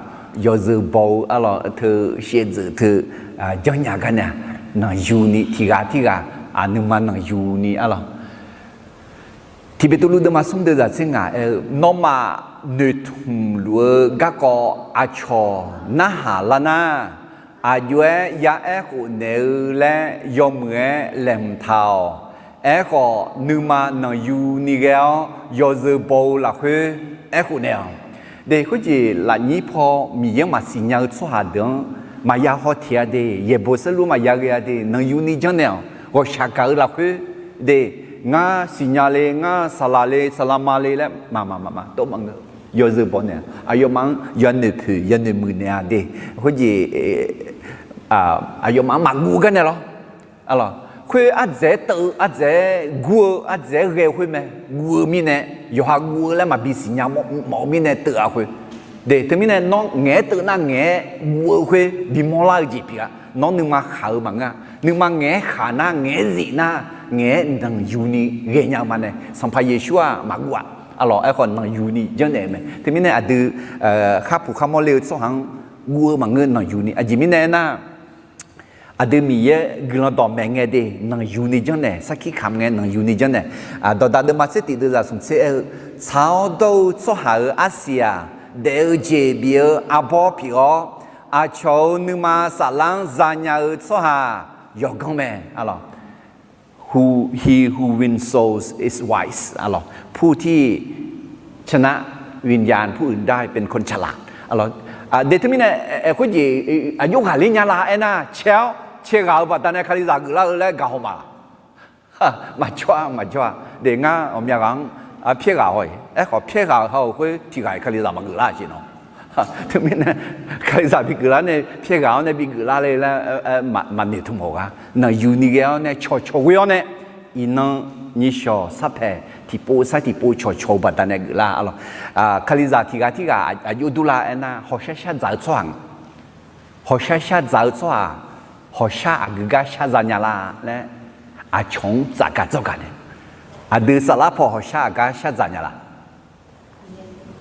yawzeu baw-eu arlawq, teu shaevdzeuf teu janrnya garnae-aq, nanqyuni tiqghaq tirghaq nuima nanqyuni arlawq. Tiqbeqtuvluv deuvma smr deuv zaq tser ngaq aer-eu, nawmaf noeqtmq luf-eu garkawv aqcawq narhaq lar nar, aqjox-aer yaaer khofnaeq-eu laer yawmuiq-aer laeqhmq taq-awq. Aerkhawf, nuima nanqyuni ghae-awr yawzeu baw-eu lafkhoer aer khofnaeq-awq. De, khoerjeq lafnyir paw Miqyaer-anr maqsiq nya-eu tsawrhaq deuq-anr maqya haw teq-a de, yaeqbawq saerlu maqya ghae-a de, nanqyuni janrnaeq-awq. Ghawqshaq gaq-eu lafkhoer de, ngar siqnya le, ngar saqlaq le, saqlaq ma le laer maqmaq maqmaq tov maqngeur. Yawzeu baw naeq-a, aqyawfmaf-anr yanoeq poeq yanoeq muiq naeq-a de. Khoerjeq aqyawfmaf-anr maqguv garnae lawr. Arlawq, khoer ardzaeq-aer teuv-eu, ardzaeq-aer gur-eu, ardzaeq-aer ghae-eu khoer mae. Guv-eu mirnae, yawqha guv-eu laer maqbi siqnya mawf-eu mirnae teuv-a khoer. De, teumirnae nawr ngaeq-aer teuv nar ngaeq-aer guv-eu khoer bimawr lar-eu jeq pyeuf-a. Nawr nuima khaq-eu maqngeur-a. Nuima ngaeq-aer khaq nar, ngaeq-aer zif nar, ngaeq-aer nanqyuni ghaenya-eu maqnae, Sanqpaq Yeqsur-aq maqguv-aq. Arlawq, aerkhawf nanqyuni janrnaeq-eu mae. Teumirnae aqdui kharpuq kharmawr le-eu tsawrhaq-anr guv-eu maqngeur, nanqyuni. Aqjeq mirnae aernar, aqdui Miqyaer guiqlanq dawqmaeq ngae de, nanqyuni janrnaeq, sarkir kamq ngae nanqyuni janrnaeq. Dawqdaq deuvma tser tiq deuv zaq smq tser aer-eu, tsaq-awr dawr-eu tsawrhaq-euq arsiq-aq, daef-eu jeq bif-eu arbawr pyeuf-awr, aqcawq-euq nuima saflar-anr zanya-eu tsawrhaq yawqganr mae. Arlawq, who, he who wins souls is wise. Arlawq, ผู้ที่ชนะวิญญาณผู้อื่นได้เป็นคนฉลาด. Arlawq, de, teumirnae khoerjeq aqjox ghaqler nya la aernar, cae-awr cae ghaq-eu baqdanae Kalizaq geuflar-eu laer gaqhaw ma laq? Maqjawr-a, maqjawr-a. De, ngar ghawqmya ghaq-anr pyaer ghaq haw-iq, aerkhawf pyaer ghaq-euq ha-euq khoer tiq ghaq-iq Kalizaq maqgeuflar-a siq nawr. Teumirnae Kalizaq bigeuflar nae pyaer ghaq-awr nae bigeuflar le laer maqnoeq tmq mawf-eu gar, nanqyuni ghae-awr nae cawqcawq ghoe-awr nae, iqnan nyishawq sarpaeq tiqpov sar tiqpov cawqcawq-eu baqdanae geuflar. Arlawq, Kalizaq tiq ghaq tirghaq aqjox durlar aernar, hawqshar shar dzaq-eu tsawrhaq nga. Hawqshar shar dzaq-eu tsawrhaq, hawqshar aqgeu gar shar zanya la laer, aqcawq-anr tsafgaq dzawrgaq nae, aqdui saflar paw hawqshar aqgar shar dzaq nya la?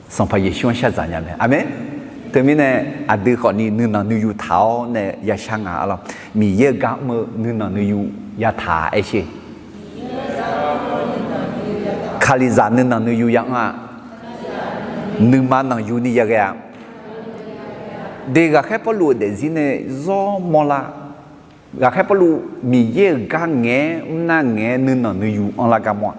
Sanqpaq Yeqsur-anr shar dzaq nya mae. Aqmeq. Teumirnae aqdui khawfni nuinanq nuiyu taq-awr nae yashar nga. Arlawq, Miqyaer-euq gar mr-eu nuinanq nuiyu yataq-a. Aersheq, Kalizaq nuinanq nuiyu ya anr-a. Nuima nanqyuni yaghae-a. De, ghaqkhaer Pawrluv-euq daefzir nae zawr mawrlar. Ghaqkhaer Pawrluv Miqyaer-euq gar ngaeq-aer mrnar ngaeq-aer nuinanq nuiyu anrlar gar mawr-a.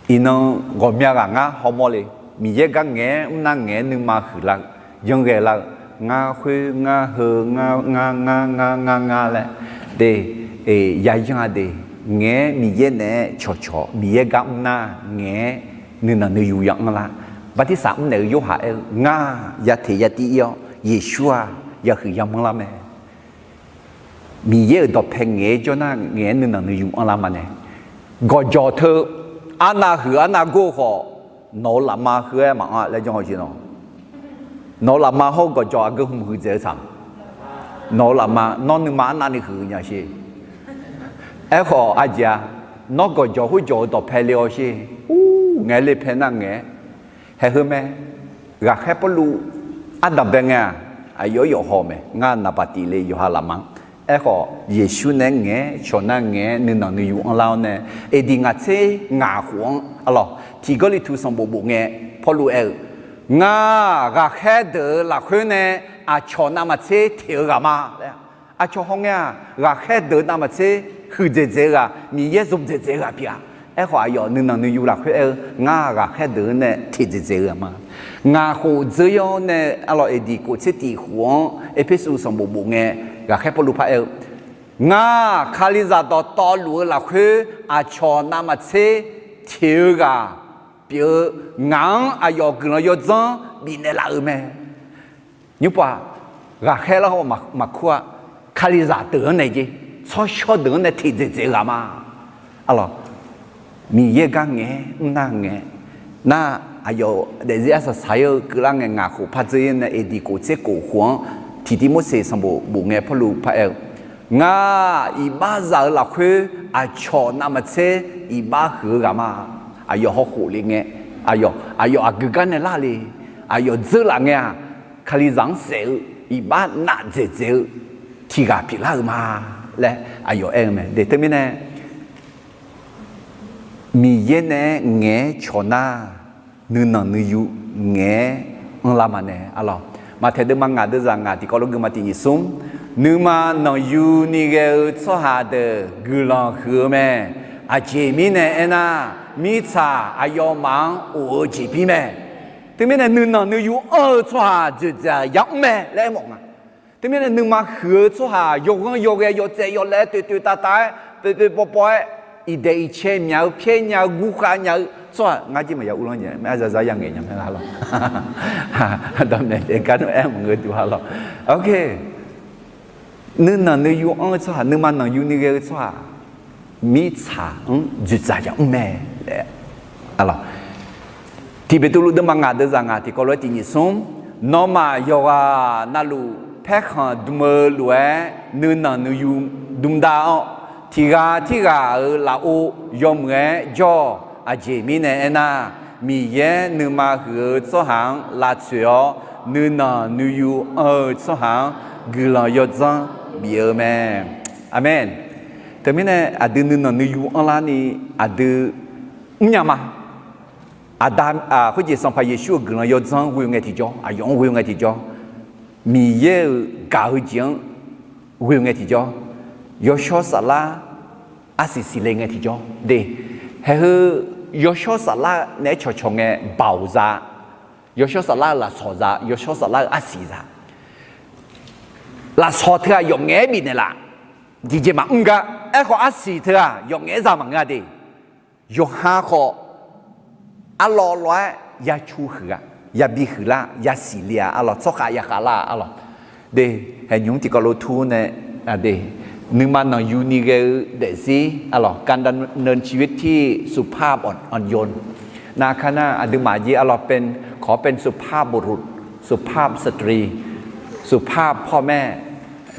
Iqnan ghawqmya ghaq ngar hawmawr le. Miqyaer gar ngaeq-aer mrnar ngaeq-aer nuima huiqlar-eu, yanrghae lar-eu, ngar khoer ngar heu, ngar ngar ngar ngar ngar ngar laer, de, yayanr-a de, ngaeq-aer Miqyaer naeq-aer cawqcawq, Miqyaer gar mrnar ngaeq-aer nuinanq nuiyu ya anrlar. Bartirsaq mrnaeq-eu Yorhaq aer-eu, ngar yateq yativ ir-awr Yeqsur-aq yahuiq yamanr lar mae. Miqyaer-euq dawqpae ngaeq-aer jawr nar ngaeq-aer nuinanq nuiyu anrlar maqnae, gawqjawq teu arnav huiq arnav gor-eu khawf, nawq-euq lafma heu-aer maqanr laer janr-eu jeq nawq. Nawq-euq lafma hawr-eu gawqjawq aqgeu hmq huiqdzaeq-eu tsaq. Nawq-euq lafma nawr nuima arnavni huiq nya sher. Aerkhawf aqjeq-a, nawr gawqjawq khoerjawq-euq dawqpae le-awr sher. Ur, ngaeq le pae nar ngaeq-aer haeq heu mae. Ghaqkhaer Pawrluv ardanqbae ngae-aq, aqyawf yawf haw mae. Ngar naqbaq tif le yawqha lafma-anr Aerkhawf, Yeqsur nae ngaeq-aer cawq nar ngaeq-aer nuinanq nuiyu anrlar-awr nae, eqdiq ngaq tser ngaq khof-anr arlawq, tiq Gawrliqtu sanqbof bof ngae, Pawrluv aer-eu, Ngar-aq, ghaqkhaer deuq-euq lafkhoer nae aqcawq navmaqtser teq-eu ghaq ma laer. Aqcawq hawngae-aq, ghaqkhaer deuq navmaqtser huiqdzaeq dzaeq-eu ghaq, Miqyaer zmqdzaeq dzaeq-eu ghaq pyeuf-a. Aerkhawf, aqyawf nuinanq nuiyu lafkhoer aer-eu, Ngar-aq, ghaqkhaer deuq-anr nae teq dzaeq dzaeq-eu ghaq ma. Ngaq khof dzeur-awr nae arlawq, eqdiq kof tser tiq khof-anr Erpersu sanqbof bof ngae, ghaqkhaer Pawrluv par aer-eu, Ngar-aq, Kalizaq dawqtawvluf-eu lafkhoer aqcawq navmaqtser teq-eu ghaq pyeuf-eu, ngaq-anr aqyawf guiqlanq yawdzanr bifnaeq laf-euq mae. Nymrpov-aq, ghaqkhaer lar-awr maqkur-a. Kalizaq deuq-anr nae jeq, tsawrshawr deuq-anr nae teq dzaeq dzaeq-eu ghaq ma. Arlawq, Miqyaer gar ngaeq-aer mrnar ngaeq-aer nar, aqyawf daefzir arsaq saq-ir-eu keuvlar ngae, ngaq khof par dzeur-ir nae eqdiq kof tser kof khof-anr tiq Tivmorseq sanqbof bof ngae Pawrluv par aer-eu, Ngar-aq, iqbaxzaq-euq lafkhoer aqcawq navmaqtser iqbax huiq-eu ghaq ma. Aqyawf hawkhof le ngae, aqyawf aqgeu gar nae lar le, aqyawf dzeurlaf ngae-aq, Kalizaq-anr saef-eu iqbax naf dzaeq dzaeq-eu tiq ghaq pyeuflar-euq ma laer aqyawf aer-eu mae. Teumirnae Miqyaer nae-aer ngaeq-aer cawq nar, nuinanq nuiyu ngaeq-aer anrlar ma nae arlawq. Maqtaeq deuvma ngaq deuvzaq ngaq tiqkawv lof geuma tiq nyiq smr, nuima nanqyu ni ghae-eu tsawrhaq deuq guiqlanq huiq-eu mae. Aqjeq mirnae aernar, mirtsaq aqyawfmaf-anr of-eu jeqbir mae. Teumirnae nuinanq nuiyu anr-eu tsawrhaq dzoeqdzaq yamr mae laer aermawf nga. Teumirnae nuima huiq-eu tsawrhaq yawghanr yawghae yawtsaev yawlaev-aer toeq toeq tav tav-aer poeq poeq paw paw-aer iqdaeq iqcae myaq-eu pyaer nya-eu guvkhav nya-eu tsawrhaq ngar jir maqya uvlanr nya-a, arzazar ya ngaeq nya mae arlawq. Dawqmaeq taef gar nae aer maqngeur duq arlawq. Nuinanq nuiyu anr-eu tsawrhaq, nuima nanqyu ni ghae-eu tsawrhaq mirtsaq-anr dzoeqdzaq yamr mae laer arlawq. Tiq Beqtuvluv deuvma ngaq deuvzaq ngaq tiqkawv lof-aer tiq nyiq smr, nawmaf yawqghaq navluf paerkhanq dm-eu lof-aer nuinanq nuiyu dm dav-awr, tiq ghaq tirghaq-euq lafov yawmuiq-aer jawr-awq. Aqjeq mirnae aernar, Miqyaer nuima huiq-eu tsawrhaq-anr lavtsoeq-awr, nuinanq nuiyu anr-eu tsawrhaq-anr guiqlanq yawdzanr bif-eu mae. Aqmeq. Teumirnae aqdui nuinanq nuiyu anrlar ni aqdui mrnya ma. Aqda, khoerjeq Sanqpaq Yeqsur-euq guiqlanq yawdzanr ghoe-eu ngae tiqjawr, aqyawf-anr ghoe-eu ngae tiqjawr, Miqyaer-euq gaq-eu jeq-anr ghoe-eu ngae tiqjawr, yawshawr saflar arsiq siqle ngae tiqjawr de. Haeq heu yawshawr saflar naeq-aer cawqcawq ngae baoq za, yawshawr saflar-eu lafsawq za, yawshawr saflar-eu arsiq za. Lafsawq teu-aq yawf ngaef-aer bifnaeq laf, tiqjeq maqmr gar. Aerkhawf arsiq teu-aq yawf ngaef-aer za maqngeur-a de. Yawqha khawf arlawv lawv-aer ya cu huiq-a, yabi huiq lar, yasiq le-a arlawq, tsawrkhav ya khav lar arlawq. De, haeq nymq-mr tiqkawv lof tur nae, de, nuima nanqyu ni ghae-eu daefzir arlawq, การดำเนินชีวิตที่สุภาพอ่อนโยน nar kar nar aqduimaf jeq arlawq เป็น ขอเป็นสุภาพบุรุษ สุภาพสตรี สุภาพพ่อแม่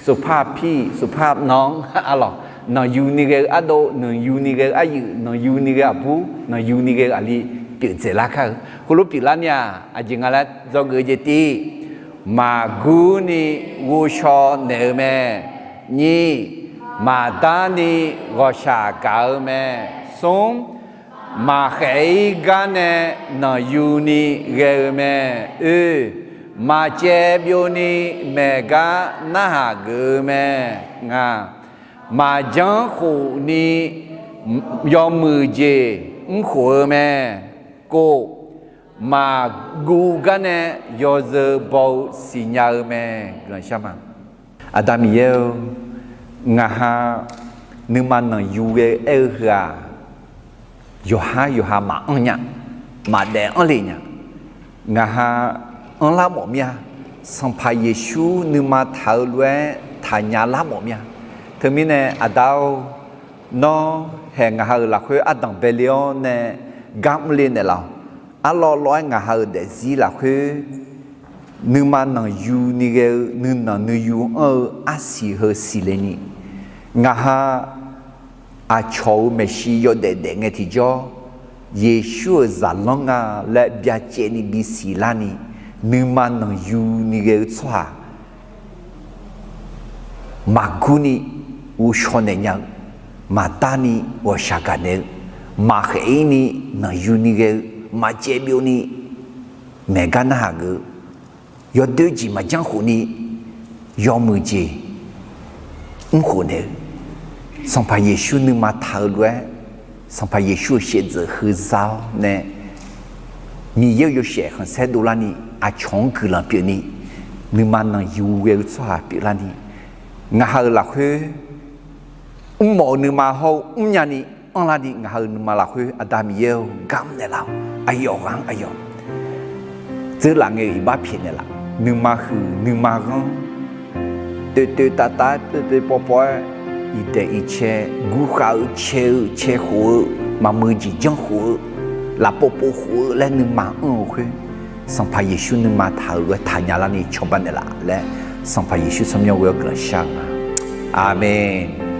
สุภาพพี่ สุภาพน้อง arlawq, nanqyu ni ghae-eu ardov, nanqyu ni ghae-eu aryuif, nanqyu ni ghae-eu aqbur, nanqyu ni ghae-eu aqli pyeuf dzaeqlar kar-eu. Khoerlof pyeuflar ni-aq, aqjeq nga laer dzawgeuf-eu jeq tiv, maqgur ni ghovshaw naeq-eu mae. Nyiq, maqdar ni ghawqshaq gaq-eu mae. Smr, maqkhaeq-ir gar nae nanqyu ni ghae-eu mae. Oe, maqcaev byov ni maeq gar narhaq geuf-eu mae. Ngaq, maqjanr khof ni yawmuiq jeq mrkhof-eu mae. Kov, maqguv gar nae yawzeu baw-eu siqnya-eu mae. Guiqlanq shar ma. Aqda Miqyaer-eu, ngaqha nuima nanqyu ghae-eu aer-eu heu-aq, yawqhar yawqha maqanr nya, maqdaef anr le nya. Ngaqha anrlar mawf mir-a. Sanqpaq Yeqsur nuima taq-eu lof-aer taqnya lar mawf mir-a. Teumirnae Aqda-or, nawr haeq ngaqha-euq lafkhoer ardanq bae le-awr nae gar mr le naeqlaf-awq. Arlawv lawv-aer ngaqha-euq daefzir lafkhoer nuima nanqyu ni ghae-eu nuinanq nuiyu anr-eu arsiq heu siqle ni, ngaqha aqcawq-euq maeqshi yawdaef daef ngae tiqjawr, Yeqsur-euq zaqlanr nga laer byacaevni bisiq larni, nuima nanqyu ni ghae-eu tsawrhaq maqgurni ghovshaw naeq nya-eu, maqdarni ghawqshaq gaqnaeq-eu, maqkhaeq-ir ni nanqyuni ghae-eu, maqcaev byovni maeqgar narhaq geuf-eu, yawdoer jeq maqjanr khofni yawmuiq jeq mrkhof naeq-eu, Sanqpaq Yeqsur nuima taq-eu lof-aer, Sanqpaq Yeqsur-euq shaevdzeuf huiqza-awr nae Miqyaer-euq yawshaef khanqsaer dovlarni aqcawq-anr guiqlanq pyeufni, nuima nanqyuni ghae-eu tsawrhaq pyeuflarni, ngaq ha-euq lafkhoer mrmawf-eu nuima hawr-eu mrnya ni anrlar ni, ngaq ha-euq nuima lafkhoer Aqda Miqyaer-or, gar mrnaeq laf-awq. Aqyawf ghaq-anr aqyawf dzeurlaf ngae-eu iqbax pyaeqnaeq laf. Nuima huiq nuima ghanr, toeqtoeq tavtav-aer toeqtoeq pawpaw-aer, iqdaeq iqcae gurkhav-eu cae-eu cae khof-eu, maqmuiq jeq janr khof-eu, lafpov pov khof-eu laer nuima anr-eu khoer, Sanqpaq Yeqsur nuima taq-euq lof-aer taqnya larni cawba naeqlaf laer, Sanqpaq Yeqsur tsawrmyanr ghoe-awr guiqlanq shar-eu ma. Aqmeq.